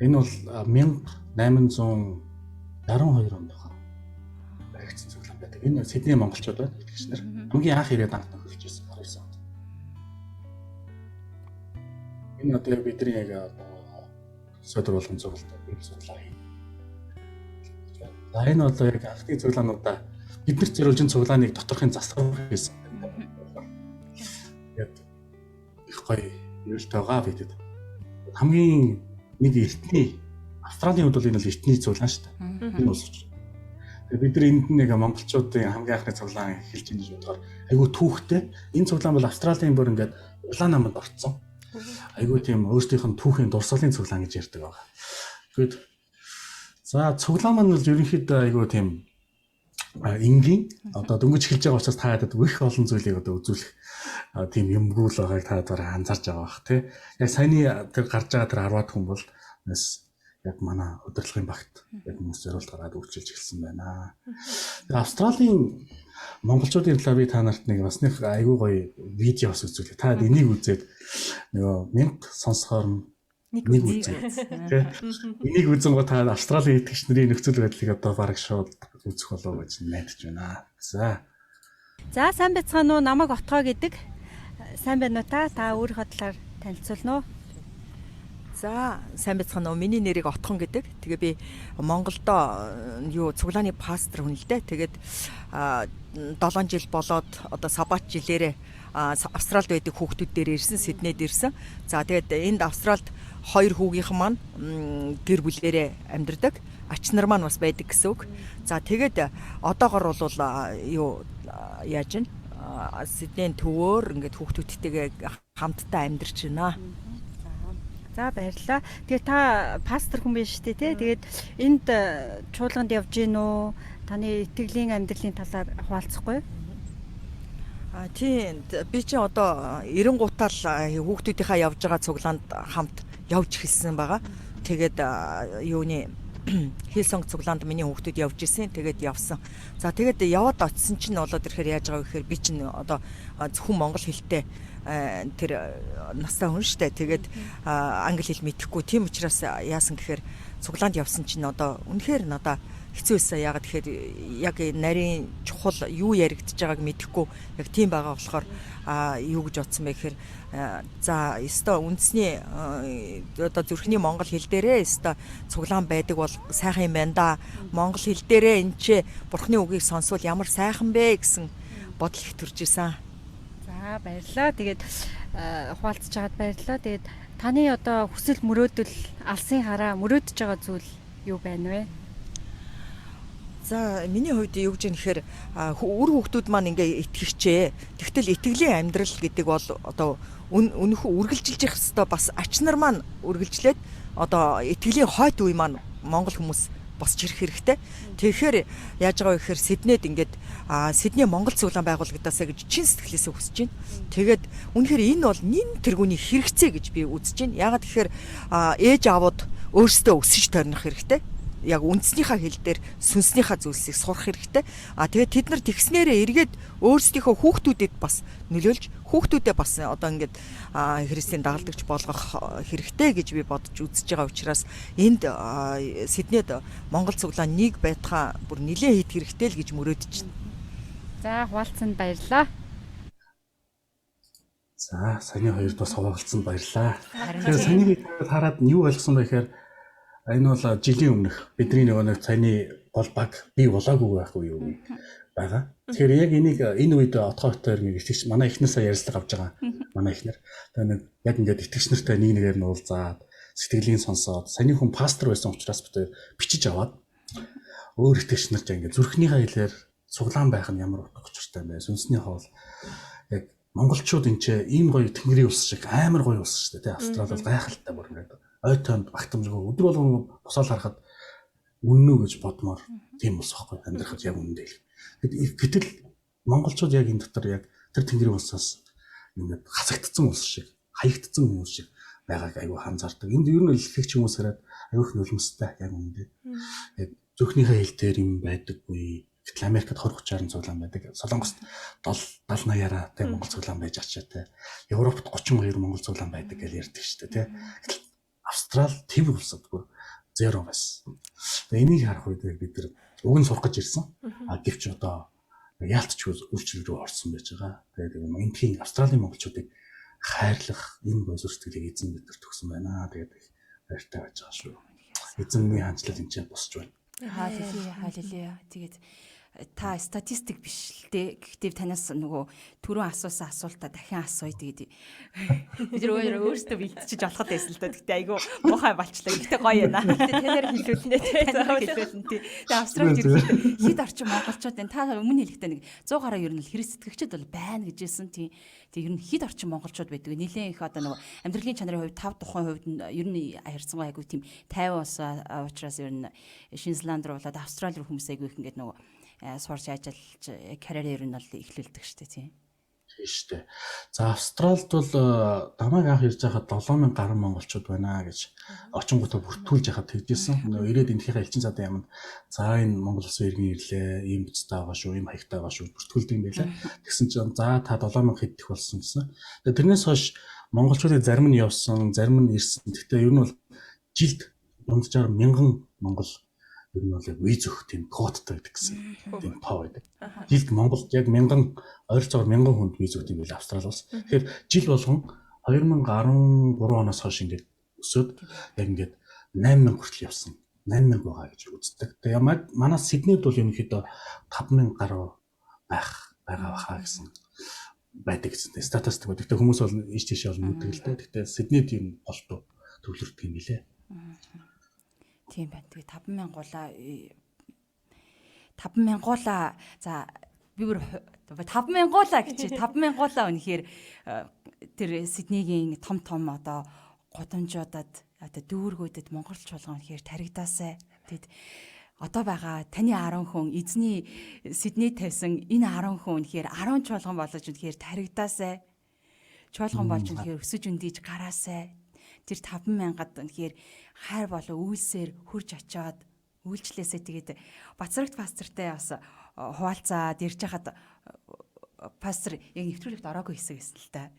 Энэ бол 1862 онд баригдсан цуглаан байдаг. Энэ Сидней монголчууд байна итгэгч нар. Хамгийн анх ирээд анх нөхөрлөж ирсэн 19 онд. Энэ одоо яг бидний яг одоо содор болгон цуглалт библи судлаа хий. За энэ бол яг анхны цуглаануудаа бид нар зориулж энэ цуглааныг доторхын засвар хийсэн. Тэгээд их гоё юултай байгаа бидэд. Хамгийн нэг эртний Австралийн хувьд бол энэ бол эртний цуглаан шүү дээ. Энэ улс учраас. Тэгээ бид нар энд нэг монголчуудын хамгийн анхны цуглаан эхэлж ийн гэж бодохоор айгүй түүхтэй. Энэ цуглаан бол Австралийн бүр ингээд улаан намд орцсон. Айгүй тийм өөрсдийнх нь түүхийн дурсгалын цуглаан гэж ярьдаг байгаа. Тэгэхэд за цуглаан маань бол ерөнхийдөө айгүй тийм энгийн одоо дөнгөж эхэлж байгаа учраас та ядад их олон зүйлийг одоо үзүүлэх тийм юмгүй л байгааг та дараа анзаарч байгаа бах тий. Яг саяны тэр гарч байгаа тэр 10-аад хүн бол бас яг манай удирдлагын багт яг хүмүүс зориулт гаргаад үйлчилж эхэлсэн байна. Тэгээ Австралийн монголчуудын талаар би та нарт нэг бас нэг айгүй гоё видео бас үзүүлье. Та энийг үзээд нөгөө 1000 сонсохоор нэг үзээ. Тэ. Энийг үзэнгөө та Австралийн итгэгч нарын нөхцөл байдлыг одоо бараг шууд үзэх болов гэж найдаж байна. За. За сайн байцгаана уу? Намайг Отгоо гэдэг. Сайн байна уу та? Та өөрийнхөө талаар танилцуулна уу? За сайн байцгаана уу? Миний нэрийг Отхон гэдэг. Тэгээ би Монголдо юу цуглааны пастор хүн л дээ. Тэгээд 7 жил болоод одоо сабат жилээрээ Австралид байдаг хүүхдүүд дээр ирсэн, Сиднейд ирсэн. За тэгээд энд Австралид хоёр хүүгийнхэн маань гэр бүлээрээ амьдардаг. Ач нар маань бас байдаг гэсэн үг. За тэгээд одоогор бол юу яаж вэ? Сиднейн төвөөр ингээд хүүхдүүдтэйгээ хамтдаа амьдарч байна. За баярлалаа. Тэгээ та пастор хүн биш үү те? Тэгээд энд чуулганд явж гин үү? Таны итгэлийн амьдралын талаар хуваалцахгүй юу? А тийм, би чинь одоо 93-тал хүүхдүүдийнхаа явж байгаа цуглаанд хамт явж эхэлсэн байгаа. Тэгээд юуны Хилсонг цуглаанд миний хүүхдүүд явж исэн. Тэгээд явсан. За тэгээд яваад очисон чинь болоод ирэхээр яаж байгаа вэ гэхээр би чинь одоо зөвхөн монгол хэлтэй тэр настай хүн штэ. Тэгээд англи хэл мэдэхгүй. Тийм учраас яасан гэхээр цуглаанд явсан чинь одоо үнэхээр надаа хэцүү байсан. Яагаад гэхээр яг нарийн чухал юу яригдж байгааг мэдэхгүй яг тийм байгаа болохоор юу гэж бодсон бэ гэхээр за ёстой үндэсний одоо зүрхний монгол хэл дээрээ ёстой цуглаан байдаг бол сайхан юм байна да. Монгол хэл дээрээ энэ ч бурхны үгийг сонсвол ямар сайхан бэ гэсэн бодол их төрж исэн. За баярлалаа. Тэгээд хуваалцж байгаад баярлалаа. Тэгээд таны одоо хүсэл мөрөөдөл алсын хараа мөрөөдөж байгаа зүйл юу байна вэ? За миний хувьд юу гэж юм гэхээр үр хүүхдүүд маань ингээ итгэгчээ. Тэгтэл итгэлийн амьдрал гэдэг бол одоо үнэхүү үргэлжилж явах хэвээр бас ач нар маань үргэлжлээд одоо итгэлийн хойт үе маань монгол хүмүүс босч ирэх хэрэгтэй. Тэгэхээр яаж байгаа вэ гэхээр Сиднейд ингээд Сидней монгол цуглаан байгууллагдаасаа гэж чин сэтгэлээсээ хүсэж байна. Тэгээд үнэхээр энэ бол нин тэргүүний хэрэгцээ гэж би үзэж байна. Яагаад гэхээр ээж аавууд өөрсдөө өсөж торних хэрэгтэй. Яг үндснийхаа хэл дээр сүнснийхаа зүйлсийг сурах хэрэгтэй. А тэгээд тэд нар тэгснээрээ эргээд өөрсдийнхөө хүүхдүүдэд бас нөлөөлж хүүхдүүдэд бас одоо ингээд Христийн дагалдагч болгох хэрэгтэй гэж би бодож үзэж байгаа учраас энд Сиднейд монгол цуглаан нэг байтхаа бүр нилээн хийх хэрэгтэй л гэж мөрөөдөж байна. За хуваалцсанд баярлалаа. За саяны хоёрд бас хуваалцсанд баярлалаа. Тэгэхээр саяны хараад нь юу ойлгосон бэ гэхээр энэ бол жилийн өмнөх бидний нөгөө нэг саяны гол баг бий болоогүй байх үе юу байгаа. Тэгэхээр яг энийг энэ үед отгоотойр нэг итгэгч манай эхнэр сая ярилцлага авч байгаа. Манай эхнэр. Тэгээ нэг яг ингээд итгэгч нартай нэг нэгээр нь уулзаад сэтгэлийн сонсоод саяны хүн пастор байсан учраас бид бичиж аваад өөр итгэгч нарт ингээд зүрхнийхээ хэлээр цуглаан байх нь ямар утга учиртай юм бэ? Сүнсний хоол яг монголчууд энэ ч ийм гоё тэнгэрийн улс шиг амар гоё улс шүү дээ. Австрали бол гайхалтай бүр ингээд ой тойнд багтамжгүй өдөр болгон босоол харахад үнэн үү гэж бодмоор тийм улс байхгүй амьдрахад яг үнэндээ л. Гэтэл монголчууд яг энэ дотор яг тэр тэнгэрийн улсаас ингээд хасагдсан улс шиг, хаягдсан хүмүүс шиг байгааг айгүй анзаардаг. Энд ер нь илтгэгч хүмүүс хараад айгүй их нулимстай яг үнэндээ. Яг зүрхнийхээ хэл дээр юм байдаггүй. Гэтэл Америкт 20 30 цуглаан байдаг. Солонгост 70 80-аараа тэ монгол цуглаан байж ачаа тэ. Европт 32 монгол цуглаан байдаг гэж ярьдаг шүү дээ тэ. Гэтэл Австрал төв улсад бүр зеро байсан. Тэгээ энийг харах үед бид нар уг нь сурах гэж ирсэн. А гэвч одоо яалтчгүй үйлчлэл рүү орсон байж байгаа. Тэгээд энтхийн Австралийн монголчуудыг хайрлах энэ гой зүрхсэтгэлийг эзэн бид нар төгсөн байна. Тэгээд их баяртай байж байгаа шүү. Эзэнний хаанчлал энэ ч босч байна. Халелуя, халелуя. Тэгээд Та статистик биш л дээ. Гэхдээ танаас нөгөө түрүүн асуусан асуултаа дахин асууя тэгээд бид нар өөрсдөө бэлтжиж болоход байсан л да. Гэхдээ айгүй муухай болчлаа. Гэхдээ гоё юм аа. Гэхдээ танаар хэлүүлнэ тий. Танаар хэлүүлнэ тий. Тэгээ Австралид ерөнхийдөө хэд орчим монголчууд байна. Та өмнө хэлэхдээ нэг 100 гаруй ер нь Христ итгэгчид бол байна гэж хэлсэн тий. Тэгээ ер нь хэд орчим монголчууд байдаг. Нилээн их одоо нөгөө амьдралын чанарын хувьд 5 тухайн хувьд нь ер нь харьцангуй айгүй тийм 50 улс учраас ер нь Шинэ Зеланд руу болоод Австрали руу хүмүүс айгүй их ингээд нөгөө сурч ажиллаж карьерээ ер нь бол эхлүүлдэг шүү дээ тийм. Тийм шүү дээ. За Австралид бол намайг анх ирж байхад 7000 гаруй монголчууд байна гэж очингуудаа бүртгүүлж яхад тэгжсэн. Нөгөө ирээд энэхийнхээ элчин цадын яамд за энэ Монгол улсын иргэн ирлээ, ийм бүцтэй байгаа шүү, ийм хаягтай байгаа шүү бүртгүүлдэг юм байлаа. Тэгсэн чинь за та 7000 хэд их болсон гэсэн. Тэгээ тэрнээс хойш монголчуудын зарим нь явсан, зарим нь ирсэн. Гэхдээ ер нь бол жилд дунджаар 1000 монгол ер нь бол яг виз өгөх тийм квоттой байдаг гэсэн тийм тоо байдаг. Жилд Монголд яг 1000 ойролцоогоор 1000 хүнд виз өгдөг юм байл Австрали улс. Тэгэхээр жил болгон 2013 оноос хойш ингээд өсөөд яг ингээд 8000 хүртэл явсан. 8000 байгаа гэж үздэг. Тэгээ манай Сиднейд бол ерөнхийдөө 5000 гаруй байх байгаа баха гэсэн байдаг гэсэн. Статистик байдаг. Гэтэ хүмүүс бол ийш тийшээ бол мэддэг л дээ. Гэтэ Сиднейд юм голдуу төвлөрдөг юм билээ. Тийм байна. Тэгээ 5000 гулаа 5000 гулаа за би бүр 5000 гулаа гэж 5000 гулаа үнэхээр тэр Сиднейгийн том том одоо гудамжуудад одоо дүүргүүдэд монгол чуулган үнэхээр таригдаасай. Тэгэд одоо байгаа таны 10 хүн эзний Сидней тавьсан энэ 10 хүн үнэхээр 10 чуулган болгож үнэхээр таригдаасай. Чуулган болж үнэхээр өсөж өндийж гараасай. Тэр 5000-ад үнэхээр хайр болон үйлсээр хурж очиод үйлчлээсээ тэгээд Бацрагт пастортай бас хуваалцаад ярьж хахад пастор яг нэвтрүүлэгт ороогүй хэсэг гэсэн л та.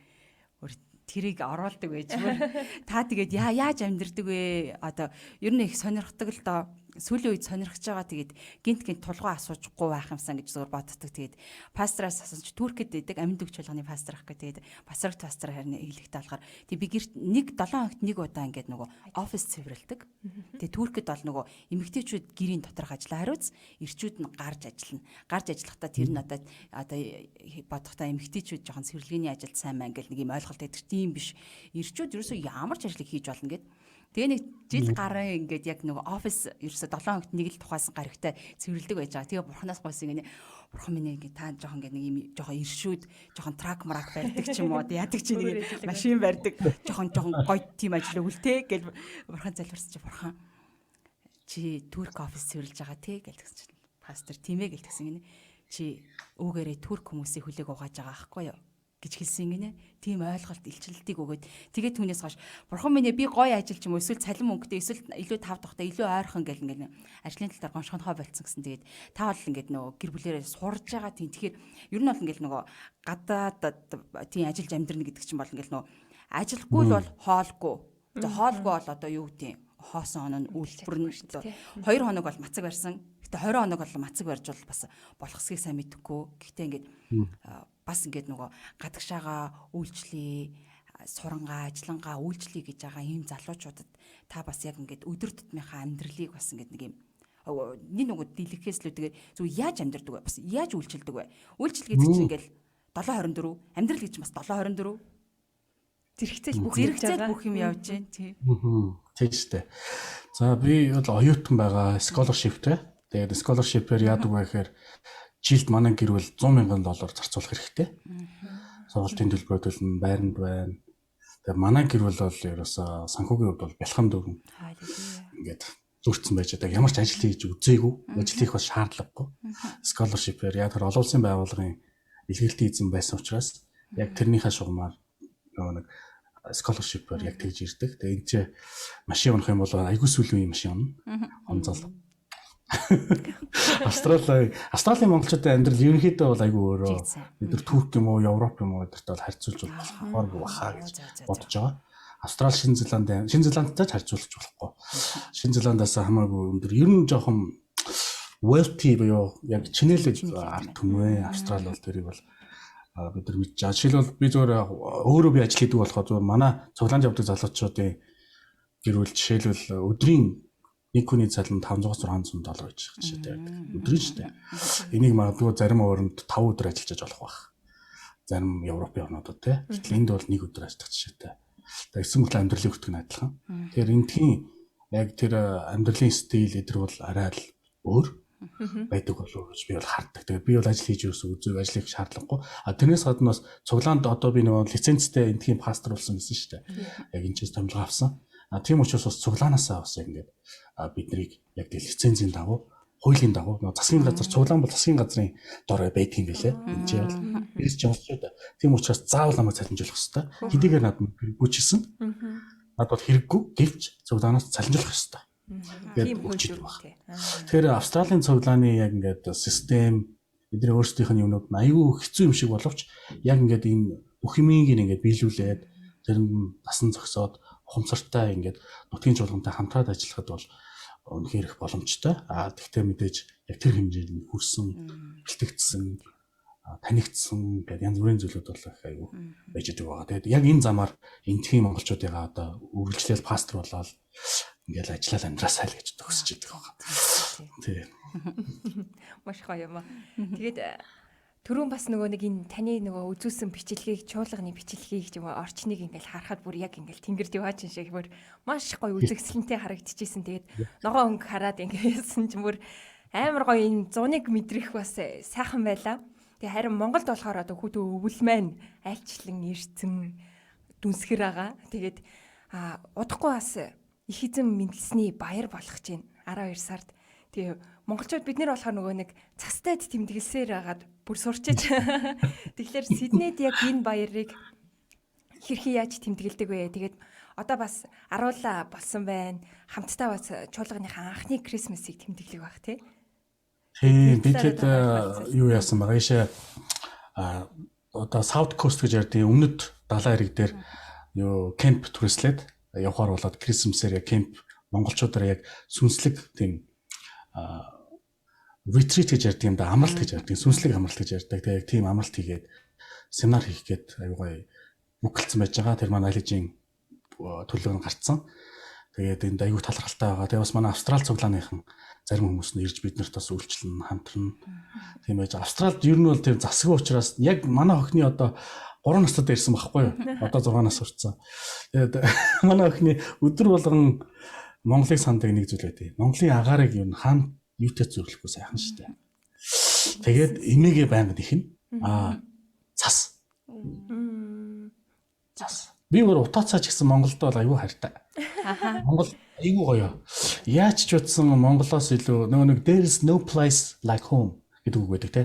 Өөр тэрийг оруулдаг байж мөр. Та тэгээд яаж амьдрдаг вэ? Одоо ер нь их сонирхдаг л доо. Сүүлийн үед сонирхож байгаа тэгээд гинт гинт тулгуу асуужгүй байх юмсан гэж зөвөр боддог. Тэгээд пастраас асууж Туркэд байдаг амьд үг чуулганы пастор ах гэх. Тэгээд Бацрагт пастор харин хэлэхтэй болохоор тэг би гэрт нэг 7 хоногт нэг удаа ингээд нөгөө офис цэвэрлэдэг. Тэгээд Туркэд бол нөгөө эмэгтэйчүүд гэрийн доторх ажлаа хариуц, эрчүүд нь гарч ажиллана. Гарч ажиллахдаа тэр нь одоо бодохдоо эмэгтэйчүүд жоохон цэвэрлэгээний ажилд сайн маань гэл нэг юм ойлголт байдаг. Тийм биш. Эрчүүд ерөөсөө ямар ч ажлыг хийж болно гэд. Тэгээ нэг жил гарan ингээд яг нөгөө офис ерөөсө 7 хоногт нэг л тухайсан гарагтай цэвэрлдэг байж байгаа. Тэгээ бурханаас гойсон ингэ бурхан минь ингээд та жоохон ингээд нэг юм жоохон иршүүд жоохон трак мрак барьдаг ч юм уу яадаг чи нэг машин барьдаг жоохон жоохон гоё тийм ажил өгөл те гэл бурхан залбирсан чи бурхан чи турк офис цэвэрлж байгаа те гэл тэгсэн чинь пастор тийм ээ гэл тэгсэн гинэ чи үүгээрээ турк хүмүүсийг хүлээг угааж байгаа аахгүй юу гэж хэлсэн гинэ. Тийм ойлголт илчлэлтийг өгөөд тэгээд түүнээс хойш бурхан минь би гоё ажил ч юм уу эсвэл цалин мөнгөтэй эсвэл илүү тав тухтай илүү ойрхон гэл ингээл ажлын тал дээр гоншгонхоо болцсон гэсэн. Тэгээд та бол ингээд нөгөө гэр бүлээрээ сурж байгаа тийм. Тэгэхээр ер нь бол ингээл нөгөө гадаад тийм ажиллаж амьдрна гэдэг чинь бол ингээл нөгөө ажиллахгүй л бол хоолгүй. За хоолгүй бол одоо юу гэдэг хоосон оноо нь үйлдвэр нь 2 хоног бол мацаг барьсан. Гэтэ 20 хоног бол мацаг барьж бол бас болох хэсгийг сайн мэдэхгүй. Гэхдээ ингээд бас ингээд нөгөө гадагшаага үйлчлэе, сурангаа, ажиллангаа үйлчлэе гэж байгаа ийм залуучуудад та бас яг ингээд өдөр тутмынхаа амьдралыг бас ингээд нэг юм нэг нөгөө дийлэхээс л үгээр зөв яаж амьдрдаг вэ? Бас яаж үйлчилдэг вэ? Үйлчлэл гэдэг чинь ингээд 7:24, амьдрал гэж бас 7:24. Зэрэгцээл бүх зэрэгцээл бүх юм явж байна тий. Тийм шүү дээ. За би бол оюутан байгаа, scholarship-тэй. Тэгээд scholarship-ээр яадаг вэ гэхээр жилд манай гэр бүл $100,000 зарцуулах хэрэгтэй. Сургалтын төлбөрөөр төлнө, байранд байна. Тэгээ манай гэр бүл бол ерөөсөө санхүүгийн хувьд бол бялхам дөрвөн. Ингээд зөрчсөн байж байгаа. Ямар ч ажил хийж үзээгүй. Ажил хийх бас шаардлагагүй. Scholarship-ээр яг тэр олон улсын байгууллагын илгээлтийн эзэн байсан учраас яг тэрнийхээ шугамар нөгөө нэг scholarship-ээр яг тэгж ирдэг. Тэгээ энэ ч машин унах юм бол айгүй сүүлийн үеийн машин унана. Онцол. Австралийн монголчуудын амьдрал ерөнхийдөө бол айгүй өөрөө. Бид нар Турк юм уу, Европ юм уу гэдэрт бол харьцуулж болохооргүй баха гэж бодож байгаа. Австрали, Шинэ Зеланд, Шинэ Зеландтай ч харьцуулж болохгүй. Шинэ Зеландаас хамаагүй өндөр. Ер нь жоохон wealthy буюу яг чинээлэг ард түмээ Австрали бол тэрийг бол бид нар мэдж байгаа. Жишээлбэл би зөвөр өөрөө би ажил хийдэг болохоор зөвөр манай цуглаанд явдаг залуучуудын гэр бүл жишээлбэл өдрийн Нэг хүний цалин 500-600 доллар гэж жишээтэй байдаг. Өдрийн шүү дээ. Энийг магадгүй зарим оронд 5 өдөр ажиллаж болох байх. Зарим Европын орнуудад тий. Гэтэл энд бол нэг өдөр ажиллах жишээтэй. Тэгсэн мэт амьдралын өртөг нь адилхан. Тэгэхээр эндхийн яг тэр амьдралын стил эдэр бол арай л өөр байдаг болов уу гэж би бол хардаг. Тэгээд би бол ажил хийж юусэн үзэг ажил хийх шаардлагагүй. А тэрнээс гадна бас цуглаанд одоо би нөгөө лицензтэй эндхийн пастор болсон гэсэн шүү дээ. Яг энэ ч томилгоо авсан. А тийм учраас бас цуглаанаасаа бас яг ингээд бид нарыг яг тэр лицензийн дагуу, хуулийн дагуу нөгөө засгийн газар, цуглаан бол засгийн газрын дор байдаг юм билээ. Энэ чинь бол эрс жолчод. Тийм учраас заавал намайг цалинжуулах хэрэгтэй. Хэдийгээр надад хэрэггүй ч гэсэн. Надад бол хэрэггүй гэвч цуглаанаас цалинжуулах хэрэгтэй. Тийм хууль дүрмтэй. Тэгэхээр Австралийн цуглааны яг ингээд систем, эдгээр өөрсдийнх нь юмнууд нь айгүй хэцүү юм шиг боловч яг ингээд энэ бүх юмыг ингээд биелүүлээд тэр нь дасан зогсоод ухамсартай ингээд нутгийн чуулгантай хамтраад ажиллахад бол үнэхээр их боломжтой. А тэгтээ мэдээж яг тэр хэмжээнд хүрсэн, бэлтгэгдсэн, танигдсан гэдэг янз бүрийн зүйлүүд бол их айгүй байж байгаа байгаа. Тэгээд яг энэ замаар эндхийн монголчуудыгаа одоо үргэлжлээл пастор болоод ингээл ажиллаад амьдраасаа л гэж төгсөж идэг байгаа. Тий. Маш гоё юм аа. Тэгээд түрүүн бас нөгөө нэг энэ таны нөгөө үзүүлсэн бичлэгийг, чуулганы бичлэгийг ч юм уу орчныг ингээл харахад бүр яг ингээл тэнгэрд яваач юм шиг бүр маш гоё үзэгсэлэнтэй харагдчихсэн. Тэгээд ногоон өнгө хараад ингээсэн чинь бүр амар гоё энэ зуныг мэдрэх бас сайхан байлаа. Тэгээ харин Монголд болохоор одоо хүүтэн өвөл маань альчлан ирцэн дүнсгэр байгаа. Тэгээд удахгүй бас их эзэн мэндэлсний баяр болох чинь 12 сард. Тэгээ монголчууд бид нэр болохоор нөгөө нэг цастайд тэмдэглэсээр хагаад бүр сурчиж. Тэгэхээр Сиднейд яг энэ баярыг хэрхэн яаж тэмдэглэдэг вэ? Тэгээд одоо бас аруулаа болсон байна. Хамтдаа бас чуулганыхаа анхны Christmas-ыг тэмдэглэх байх тий. Тийм, би тэд юу яасан байгаа ийшээ одоо South Coast гэж ярьдаг өмнөд далайн эрэг дээр юу кемп түрээслээд явхаар болоод Christmas-ээр яг кемп монголчуудаар яг сүнслэг тийм retreat гэж ярьдаг юм да, амралт гэж ярьдаг, сүнслэг амралт гэж ярьдаг. Тэгээ яг тийм амралт хийгээд семинар хийх гээд аюу гоё бүгэлцсэн байж байгаа. Тэр маань аль хэдийн төлөв нь гарцсан. Тэгээд энд аюу талархалтай байгаа. Тэгээ бас манай Австрал цуглааныхан зарим хүмүүс нь ирж бид нарт бас үйлчлэн хамтран тийм байж. Австралид ер нь бол тийм засаг учраас яг манай охины одоо 3 настад ирсэн байхгүй юу? Одоо 6 нас хүрсэн. Тэгээд манай охины өдөр болгон Монголыг сандаг нэг зүйл байдаг. Монголын агаарыг юу хаан юутай зөвлөхгүй сайхан шүү дээ. Тэгээд эмээгээ байнга нэхэн. Аа цас. Цас. Би өөр утаацаа ч гэсэн Монголд бол аюу хайртай. Монгол айгүй гоё. Яаж ч утсан Монголоос илүү нөгөө нэг there is no place like home гэдэг үг байдаг те.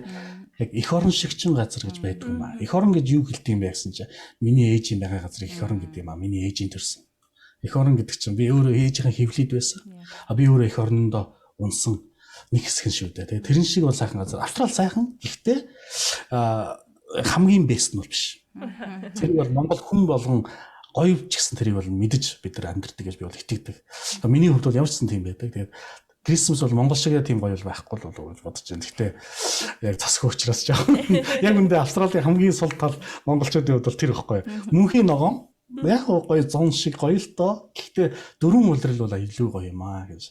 Яг эх орон шиг чин газар гэж байдаг юм аа. Эх орон гэж юу хэлдэг юм бэ гэсэн чинь миний ээжийн байгаа газрыг эх орон гэдэг юм аа. Миний ээжийн төрсөн. Эх орон гэдэг чинь би өөрөө ээжийнхээ хөвлөд байсан. А би өөрөө эх орондоо унсан нэг хэсэг нь шүү дээ. Тэгээ тэрэн шиг бол сайхан газар. Австрал сайхан. Гэхдээ хамгийн бест нь бол биш. Тэр бол Монгол хүн болгон гоё ч гэсэн тэрийг бол мэдэж бид нар амьдэрдэг гэж би бол итгэдэг. Миний хувьд бол ямар ч сан тийм байдаг. Тэгээд Christmas бол Монгол шиг тийм гоё бол байхгүй л болов гэж бодож байна. Гэхдээ яг засах учраас жоохон яг үндэ Австралийн хамгийн сул тал монголчуудын хувьд бол тэр ихгүй. Мөнхийн ногоон яг гоё зун шиг гоё л доо. Гэхдээ дөрвөн улирал бол илүү гоё юм аа гэж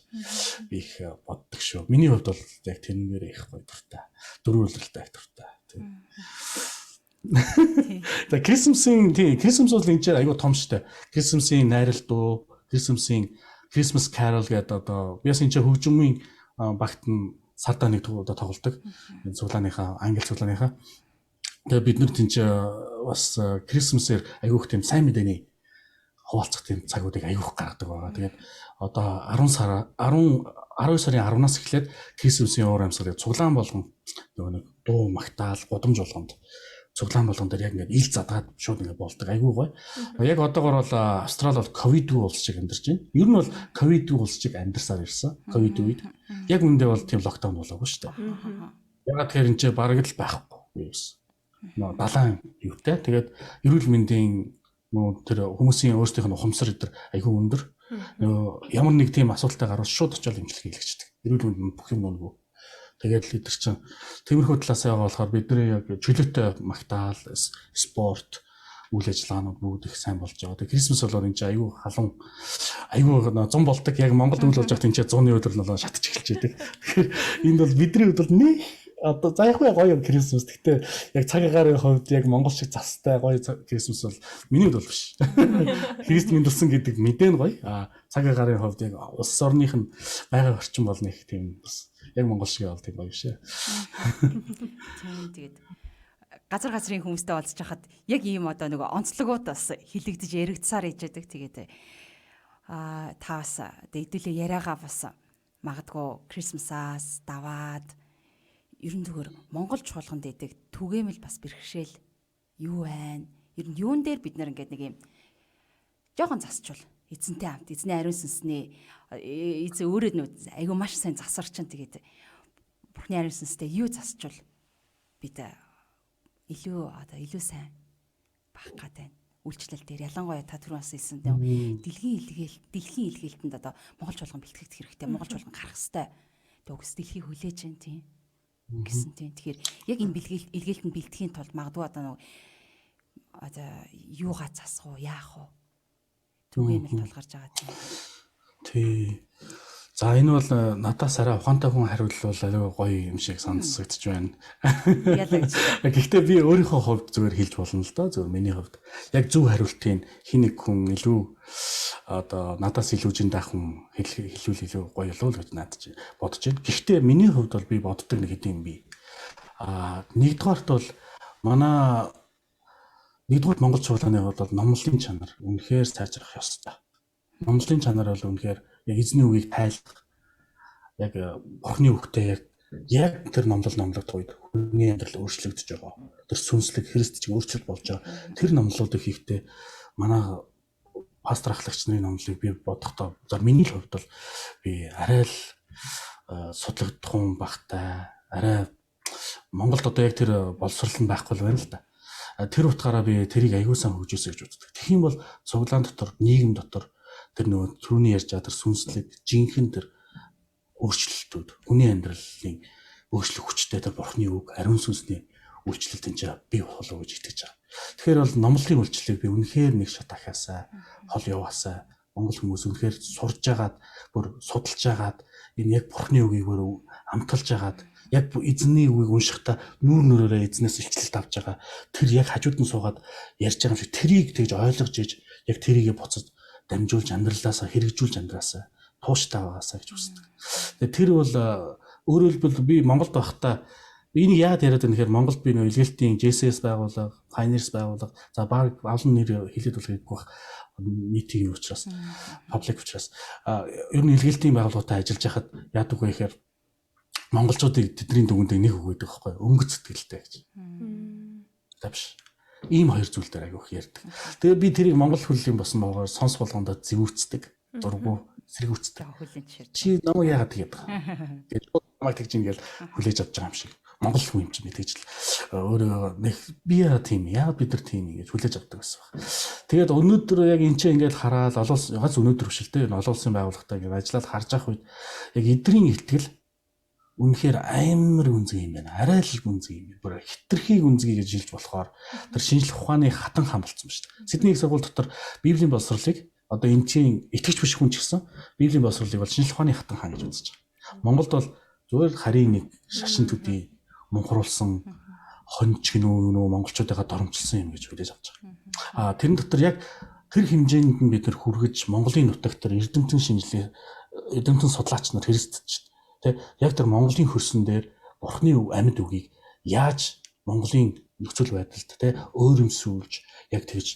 би их боддог шүү. Миний хувьд бол яг тэрнгээр их гоё дуртай. Дөрвөн улиралтай их дуртай. Тийм. За Christmas-ийн тийм Christmas бол энэ чинь айгүй том штэ. Christmas-ийн найрал дуу, Christmas-ийн Christmas Carol гэдэг одоо би бас энэ чинь хөгжмийн багт нь сардаа нэг одоо тоглодог. Энэ цуглааныхаа англи цуглааныхаа. Тэгээ бид нар тийм чи бас Christmas-ээр айгүйх тийм сайн мэдээний хуваалцах тийм цагуудыг айгүйх гаргадаг байгаа. Тэгээд одоо 10 сар 10 12 сарын 10-наас эхлээд Christmas-ийн уур амьсгалыг цуглаан болгон нөгөө нэг дуу магтаал гудамж болгонд цуглаан болгон дээр яг ингээд ил задгаад шууд ингээд болдог айгүй гоё. Яг одоогор бол Австрали бол ковидгүй улс шиг амьдарч байна. Ер нь бол ковидгүй улс шиг амьдарсаар ирсэн. Ковид үед. Яг үүндээ бол тийм локдаун болоогүй шүү дээ. Ягаад тэгэхээр энэ ч бараг л байхгүй вирус. Нөө далайн юутай. Тэгээд эрүүл мэндийн нөө тэр хүмүүсийн өөрсдийнх нь ухамсар өдр айгүй өндөр. Нөө ямар нэг тийм асуудалтай гарвал шууд очиод эмчилгээ хийлгэждэг. Эрүүл мэнд нь бүх юм нүггүй. Тэгээд л бид нар чинь тиймэрхүү талаас яваа болохоор бидний яг чөлөөтэй магтаал, спорт, Үйл ажиллагаанууд бүгд их сайн болж байгаа. Тэгээ Christmas болоор энэ чинь айгүй халуун, айгүй зун болдог. Яг Монголд үйл болж байхад энэ чинь зуны өдөр нь болоо шатчих эхэлж байдаг. Тэгэхээр энд бол бидний хувьд бол нэг одоо за яг гоё юм Christmas. Гэхдээ яг цаг агаарын хувьд яг Монгол шиг застай гоё Christmas бол миний хувьд бол биш. Христ мэндэлсэн гэдэг мэдээ нь гоё. А цаг агаарын хувьд яг улс орных нь байгаа орчин бол нэг тийм бас яг Монгол шиг бол тийм гоё биш ээ. Тийм, тэгээд газар газрын хүмүүстэй уулзж хахад яг ийм одоо нөгөө онцлогууд бас хилэгдэж яригдсаар иж яадаг. Тэгээд та бас одоо хэдүүлээ яриагаа бас магадгүй Christmas-аас даваад ер нь зүгээр Монгол чуулганд идэг түгээмэл бас бэрхшээл юу байна? Ер нь юун дээр бид нар ингээд нэг юм жоохон засчвал эзэнтэй хамт эзний ариун сүнсний эзэн өөрөө нүү айгүй маш сайн засарчин, тэгээд Бурхны ариун сүнстэй юу засчвал бид илүү одоо илүү сайн бах гад байна. Үйлчлэл дээр ялангуяа та түрүү бас хэлсэн тийм дэлхийн илгээлтэнд одоо Монгол чуулган бэлтгэгдэх хэрэгтэй, Монгол чуулган гарах хэрэгтэй. Тэг үгс дэлхийг хүлээж जैन тийм гэсэн тийм. Тэгэхээр яг энэ бэлгээл илгээлтэнд бэлтгэхийн тулд магадгүй одоо нэг одоо юугаа засах уу, яах уу? Түгээмэл тулгарч байгаа тийм. Тий. За, энэ бол надаас арай ухаантай хүн хариулвал аюу гоё юм шиг сонсогдож байна. Ялаа гэж. Гэхдээ би өөрийнхөө хувьд зүгээр хэлж болно л доо. Зүгээр миний хувьд яг зөв хариултыг хин нэг хүн илүү одоо надаас илүү жин даах хүн хэлвэл илүү гоё болов уу гэж надад чи бодож байна. Гэхдээ миний хувьд бол би боддог нэг хэдийн юм би. Нэгдүгээрт бол манай нэгдүгээр Монгол чуулганы хувьд бол номлолын чанар үнэхээр сайжрах ёстой. Номлолын чанар бол үнэхээр яг эзний үгийг тайлах, яг Бурхны үгтэй яг тэр номлол номлогдох үед хүний амьдрал өөрчлөгдөж байгаа. Тэр сүнслэг Христ чинь өөрчлөлт болж байгаа. Тэр номлолуудыг хийхдээ манай пастор ахлагч нарын номлолыг би бодохдоо за миний л хувьд бол би арай л судлагдах багтай, арай Монголд одоо яг тэр боловсрол нь байхгүй л байна л да. Тэр утгаараа би тэрийг аягүй сайн хөгжүүлсэн гэж боддог. Тэгэх юм бол цуглаан дотор, нийгэм дотор тэр нөгөө түрүүний ярьж байгаа тэр сүнслэг жинхэнэ тэр өөрчлөлтүүд, хүний амьдралын өөрчлөх хүчтэй тэр Бурхны үг, ариун сүнсний үйлчлэл энэ чинь бий болов гэж итгэж байгаа. Тэгэхээр бол номлолын үйлчлэлийг би үнэхээр нэг шат ахиасаа, хол яваасаа Монгол хүмүүс үнэхээр сурж агаад, бүр судалж агаад, энэ яг Бурхны үгийг бүр амталж агаад, яг эзэнний үгийг уншихдаа нүүр нүрээрээ эзнээс илчлэлт авч байгаа. Тэр яг хажууд нь суугаад ярьж байгаа юм шиг тэрийг тэгж ойлгож иж яг тэрийгэ буцаж дамжуулж амьдралаасаа хэрэгжүүлж амьдраасаа тууштай байгаасаа гэж хүсдэг. Тэгээ тэр бол өөрөөр хэлбэл би Монголд байхдаа энийг яагаад яриад байна гэхээр Монголд би нөө илгээлтийн JCS байгууллага, Pioneers байгууллага, за баг олон нэр хэлээд бол хэрэггүй бах нийтийн учраас, public учраас ер нь илгээлтийн байгууллагатай ажиллаж байхад яадаг вэ гэхээр монголчуудыг тэдний дүгэндээ нэг үг өгдөг байхгүй өнгөц сэтгэлтэй гэж. Та биш. Ийм хоёр зүйл дээр айгүйх ярьдаг. Тэгээ би тэрийг монгол хүллийн босон богоор сонс болгондоо зэвүүцдэг. Дургу сэргүүцдэг. Хүлийн жишээ. Чи намайг яагаад тэгээд байгаа юм? Гэж намайг тэгж ингээл хүлээж авч байгаа юм шиг. Монгол хүн юм чи би тэгж л өөрөө нэг би яа тийм яагаад бид нар тийм ингэж хүлээж авдаг гэсэн баг. Тэгээд өнөөдөр яг энэ чинь ингээл хараад олон улс ганц өнөөдөр биш л дээ энэ олон улсын байгууллагатай ингээд ажиллаад харж явах үед яг эдрийн ихтгэл үнэхээр амар гүнзгий юм байна. Арай л гүнзгий юм байна. Бүр хитрхи гүнзгий гэж хэлж болохоор тэр шинжлэх ухааны хатан хам болсон шүү дээ. Сидней их сургууль дотор Библийн боловсролыг одоо энэ чинь итгэж биш хүн ч гэсэн Библийн боловсролыг бол шинжлэх ухааны хатан хаан гэж үзэж байгаа. Монголд бол зүгээр харийн нэг шашин төдий мунхруулсан хонч гинүү нөө монголчуудыгаа доромжилсан юм гэж хүлээж авч байгаа. А тэрэн дотор яг тэр хэмжээнд нь бид нар хүргэж Монголын нутагт тэр эрдэмтэн шинжилгээ, эрдэмтэн судлаач нар Христч тэ яг тэр Монголын хөрсөн дээр Бурхны амьд үгийг яаж Монголын нөхцөл байдалд тэ өөрөмсүүлж яг тэгж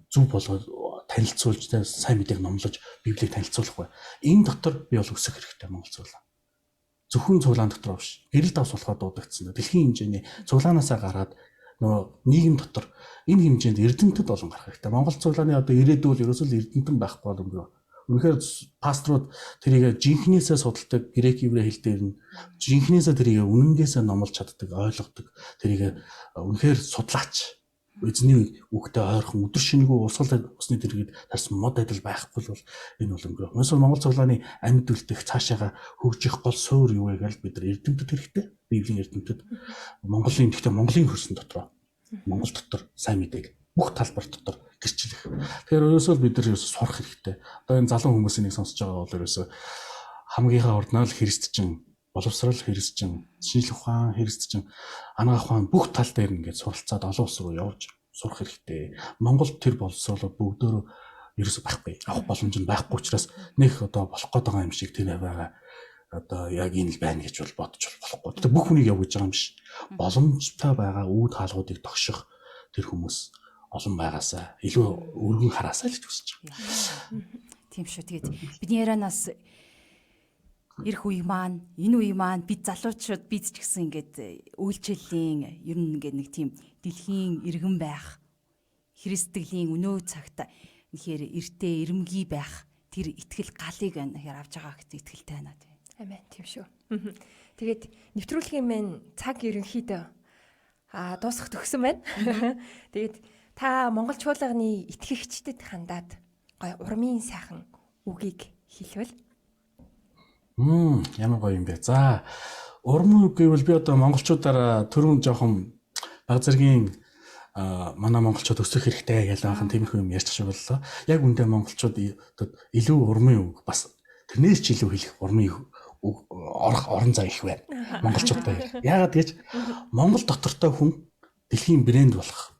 зөв болгоод танилцуулж тэ сайн мэдээг номлож Библийг танилцуулах бай. Энэ дотор би бол өсөх хэрэгтэй Монгол цуглаан. Зөвхөн цуглаан дотор биш. Гэрэл давс болохоор дуудагдсан. Дэлхийн хэмжээний цуглаанаасаа гараад нөгөө нийгэм дотор энэ хэмжээнд эрдэмтэд болон гарах хэрэгтэй. Монгол цуглааны одоо ирээдүй бол ерөөсөө л эрдэмтэн байхгүй бол өнгөрөө. Үнэхээр пасторууд тэрийг жинхнээсээ судалдаг, грек еврей хэл дээр нь жинхнээсээ тэрийг үнэнгээсээ номлож чаддаг, ойлгодог. Тэрийг үнэхээр судлаач эзний үгтэй ойрхон өдөр шинэгүй урсгал усны дэргэд тарсан мод адил байхгүй бол энэ бол өнгөрөө. Өнөөдөр Монгол цуглааны амьд үлдэх цаашаага хөгжих гол суурь юу вэ гэвэл бид нар эрдэмтэд хэрэгтэй. Библийн эрдэмтэд Монголын гэхдээ Монголын хөрсөн дотроо Монгол дотор сайн мэдээг Бүх талбар дотор гэрчлэх. Тэгэхээр ерөөсөө бид нар ерөөсөө сурах хэрэгтэй. Одоо энэ залуу хүмүүсийн нэг сонсож байгаа бол ерөөсөө хамгийн урднаа л христчин, боловсрол христчин, шинжлэх ухаан христчин, анагаах ухаан бүх тал дээр ингээд суралцаад олон улс руу явж сурах хэрэгтэй. Монголд тэр боловсролууд бүгдөө ерөөсөө байхгүй. Авах боломж нь байхгүй учраас нэх одоо болох гээд байгаа юм шиг тэр байгаа одоо яг энэ л байна гэж бол бодож болохгүй. Тэгэхээр бүх хүнийг яв гэж байгаа юм биш. Боломжтой байгаа үе таалгуудыг тогших тэр хүмүүс олон байгаасаа илүү өргөн хараасаа л гэж хүсэж байгаа. Тийм шүү. Тэгээд бидний ярианаас ирэх үе маань, энэ үе маань бид залуучууд бид ч гэсэн ингээд үйлчлэлийн ер нь ингээд нэг тийм дэлхийн иргэн байх, Христтгэлийн өнөө цагт үнэхээр эртээ ирэмгий байх тэр итгэл галыг үнэхээр авч байгаа гэсэн итгэлтэй байна тийм. Амен, тийм шүү. Тэгээд нэвтрүүлгийн мэн цаг ерөнхийдөө дуусах төгсөн байна. Тэгээд та Монгол чуулганы итгэгчдэд хандаад гой урмын сайхан үгийг хэлвэл. Ямар гоё юм бэ. За, урмын үг гэвэл би одоо монголчуудаараа түрүүн жоохон баг зэргийн манай монголчууд өсөх хэрэгтэй гэж анхан тиймэрхүү юм ярьчих шиг боллоо. Яг үндэ монголчууд илүү урмын үг бас тэрнээс ч илүү хэлэх урмын үг орох орон зай их байна. Монголчуудтай. Яагаад гэж Монгол дотортой хүн дэлхийн брэнд болох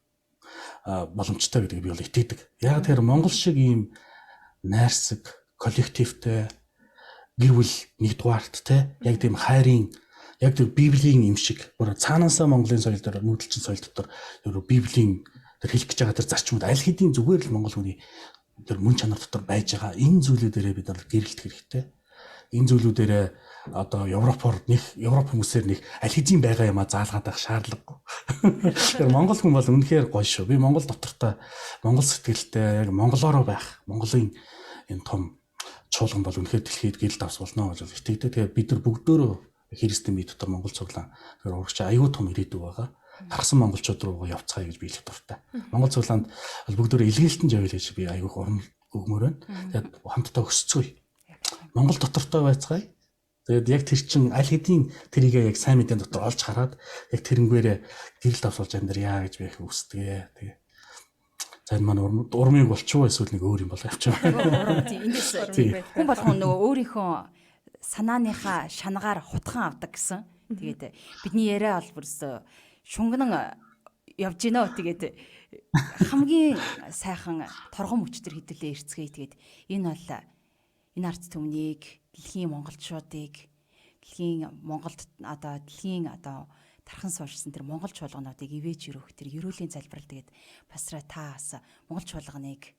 боломжтой гэдгийг би бол итгэдэг. Яагаад тэгэхээр Монгол шиг ийм найрсаг, коллективтэй гэр бүл нэгдүгээрт те яг тийм хайрын яг тэр библийн юм шиг бүр цаанаасаа Монголын соёл дээр нүүдэлчин соёл дотор тэр библийн тэр хэлэх гэж байгаа тэр зарчмууд аль хэдийн зүгээр л монгол хүний тэр мөн чанар дотор байж байгаа энэ зүйлүүдээрээ бид нар гэрэлтэх хэрэгтэй. Энэ зүйлүүдээрээ одоо Европоор нэг Европ хүмүүсээр нэг аль хэдийн байгаа юмаа заалгаад байх шаардлагагүй. Тэгэхээр монгол хүн бол үнэхээр гоё шүү. Би монгол дотортой монгол сэтгэлтэй яг монголоороо байх Монголын энэ том чуулган бол үнэхээр дэлхийд гэрэл давс болно гэж итгэдэг. Тэгэхээр бид нар бүгдөө христийн бие дотор Монгол цуглаан тэгэхээр урагш аюу том ирээдүй байгаа. Тархсан монголчууд руугаа явцгаая гэж би хэлэх дуртай. Монгол цуглаанд бол бүгдөө илгээлтэн жавья гэж би аюух урам өгмөр байна. Тэгээд хамтдаа өсцгөөе. Монгол дотортой байцгаая. Тэгээд яг тэр чин аль хэдийн тэрийгээ яг сайн мэдэн дотор олж хараад яг тэрнгээрээ гэрэл давсуулж амьдрья гэж би их хүсдэг. Тэгээ. За энэ маань урмыг болчихвоо эсвэл нэг өөр юм болоо явчих. Эндээс хүн болгон нөгөө өөрийнхөө санааныхаа шанагаар хутхан авдаг гэсэн. Тэгээд бидний яриа бол бүрс шунган явж гинөө. Тэгээд хамгийн сайхан торгон мөчтөр хэдүүлээ эрцгээе. Тэгээд энэ бол энэ ард түмнийг, дэлхийн монголчуудыг, дэлхийн Монголд одоо дэлхийн одоо тархан суурьшсан тэр монгол чуулгануудыг ивэж өрөөх тэр ерөөлийн залбирал. Тэгээд пастра та бас монгол чуулганыг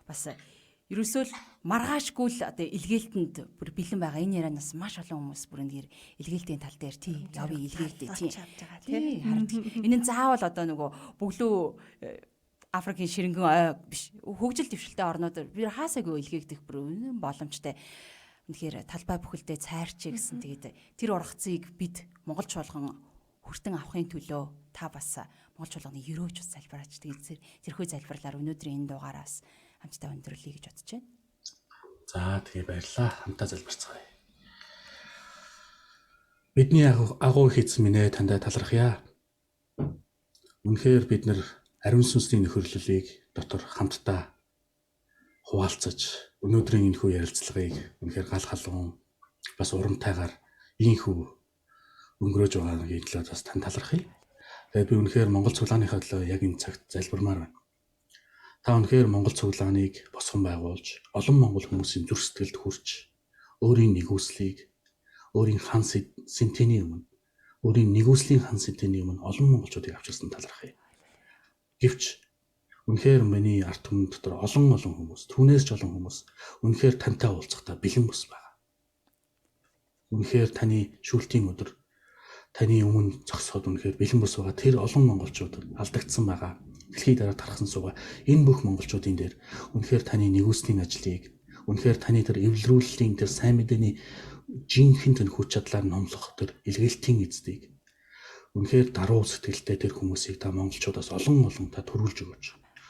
бас ерөөсөө л маргаашгүй л одоо илгээлтэнд бүр бэлэн байгаа. Энэ ярианаас маш олон хүмүүс бүр энэ илгээлтийн тал дээр тий явъя илгээлтээ тий харагдав. Энэ нь заавал одоо нөгөө бөглөө Африкийн ширэнгэн ой биш. Хөгжил дэвшилтэй орнууд би хаасаагүй илгээгдэх бүр үнэн боломжтой. Үнэхээр талбай бүхэлдээ цайрчээ гэсэн. Тэгээд тэр ургацыг бид монгол чуулган хүртэн авахын төлөө та бас монгол чуулганы ерөөч бас залбираач. Тэгээд тэрхүү залбирлаар өнөөдрийн энэ дугаараас хамтдаа өндөрлөе гэж бодож байна. За тэгээ баярлалаа. Хамтдаа залбирцгаая. Бидний агуу их эзэн минь ээ, таньдаа талархъя. Үнэхээр бид нар ариун сүнсний нөхөрлөлийг дотор хамтдаа хуваалцаж өнөөдрийн энэхүү ярилцлагыг үнэхээр гал халуун бас урамтайгаар ийхүү өнгөрөөж байгаагийн төлөө бас тань талархъя. Тэгээд би үнэхээр Монгол цуглааныхаа төлөө яг энэ цагт залбирмаар байна. Та үнэхээр Монгол цуглааныг босгон байгуулж, олон монгол хүмүүсийн зүрх сэтгэлд хүрч, өөрийн нэгүслийг, өөрийн хан сэнтэний өмнө, өөрийн нэгүслийн хан сэнтэний өмнө олон монголчуудыг авчирсан талархъя. Гэвч үнэхээр миний ард түмэн дотор олон олон хүмүүс, түүнээс ч олон хүмүүс үнэхээр тантай уулзахдаа бэлэн бус байгаа. Үнэхээр таны шүүлтийн өдөр таны өмнө зогсоход үнэхээр бэлэн бус байгаа тэр олон монголчууд алдагдсан байгаа. Дэлхийд дараа тархсан суугаа энэ бүх монголчуудын дээр үнэхээр таны нэгүслийн ажлыг, үнэхээр таны тэр эвлэрүүллийн тэр сайн мэдээний жинхэнэ тэр хүч чадлаар номлох тэр илгээлтийн эздийг үнэхээр даруй сэтгэлтэй тэр хүмүүсийг та монголчуудаас олон олон та төрүүлж өгөөч.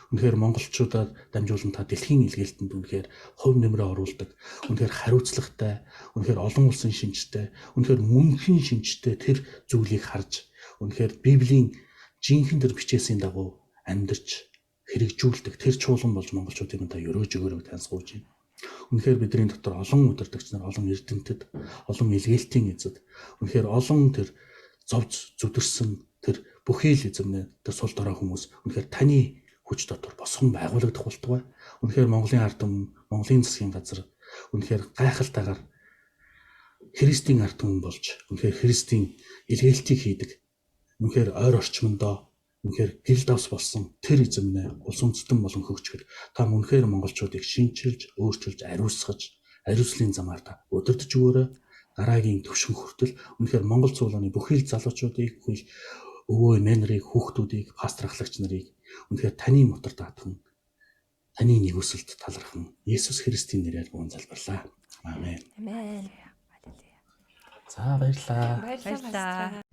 Үнэхээр монголчуудаар дамжуулан та дэлхийн илгээлтэнд үнэхээр хувь нэмрээ оруулдаг, үнэхээр хариуцлагатай, үнэхээр олон улсын шинжтэй, үнэхээр мөнхийн шинжтэй тэр зүйлийг харж, үнэхээр Библийн жинхэнэ тэр бичээсийн дагуу амьдарч хэрэгжүүлдэг тэр чуулган болж монголчуудыг та өрөөж өгөөрэй таньсгууж байна. Үнэхээр бидний дотор олон удирдагч нар, олон эрдэмтэд, олон илгээлтийн эзэд, үнэхээр олон тэр зовж зүдэрсэн тэр бүхий л эзэмнэ тэр сул дорой хүмүүс үнэхээр таны хүч дотор босгон байгуулагдах болтугай. Үнэхээр Монголын ард түмэн, Монголын засгийн газар үнэхээр гайхалтайгаар Христийн ард түмэн болж, үнэхээр Христийн илгээлтийг хийдэг. Үнэхээр ойр орчмондоо үнэхээр гэрэл давс болсон тэр эзэмнэ улс үндэстэн болон хөгжихэд та үнэхээр монголчуудыг шинчилж, өөрчилж, ариусгаж, ариуслын замаар та удирдах өгөөрэй. Дараагийн төвшин хүртэл үнэхээр Монгол цуулааны бүхий л залуучуудыг, бүхий л өвөө эмээ нарыг, хүүхдүүдийг, пастор ахлагч нарыг үнэхээр таны мотор даатхан, таны нэгүсэлд талархан Есүс Христийн нэрээр гүн залбирлаа. Амен. Амен. За баярлалаа. Баярлалаа. Баярлалаа.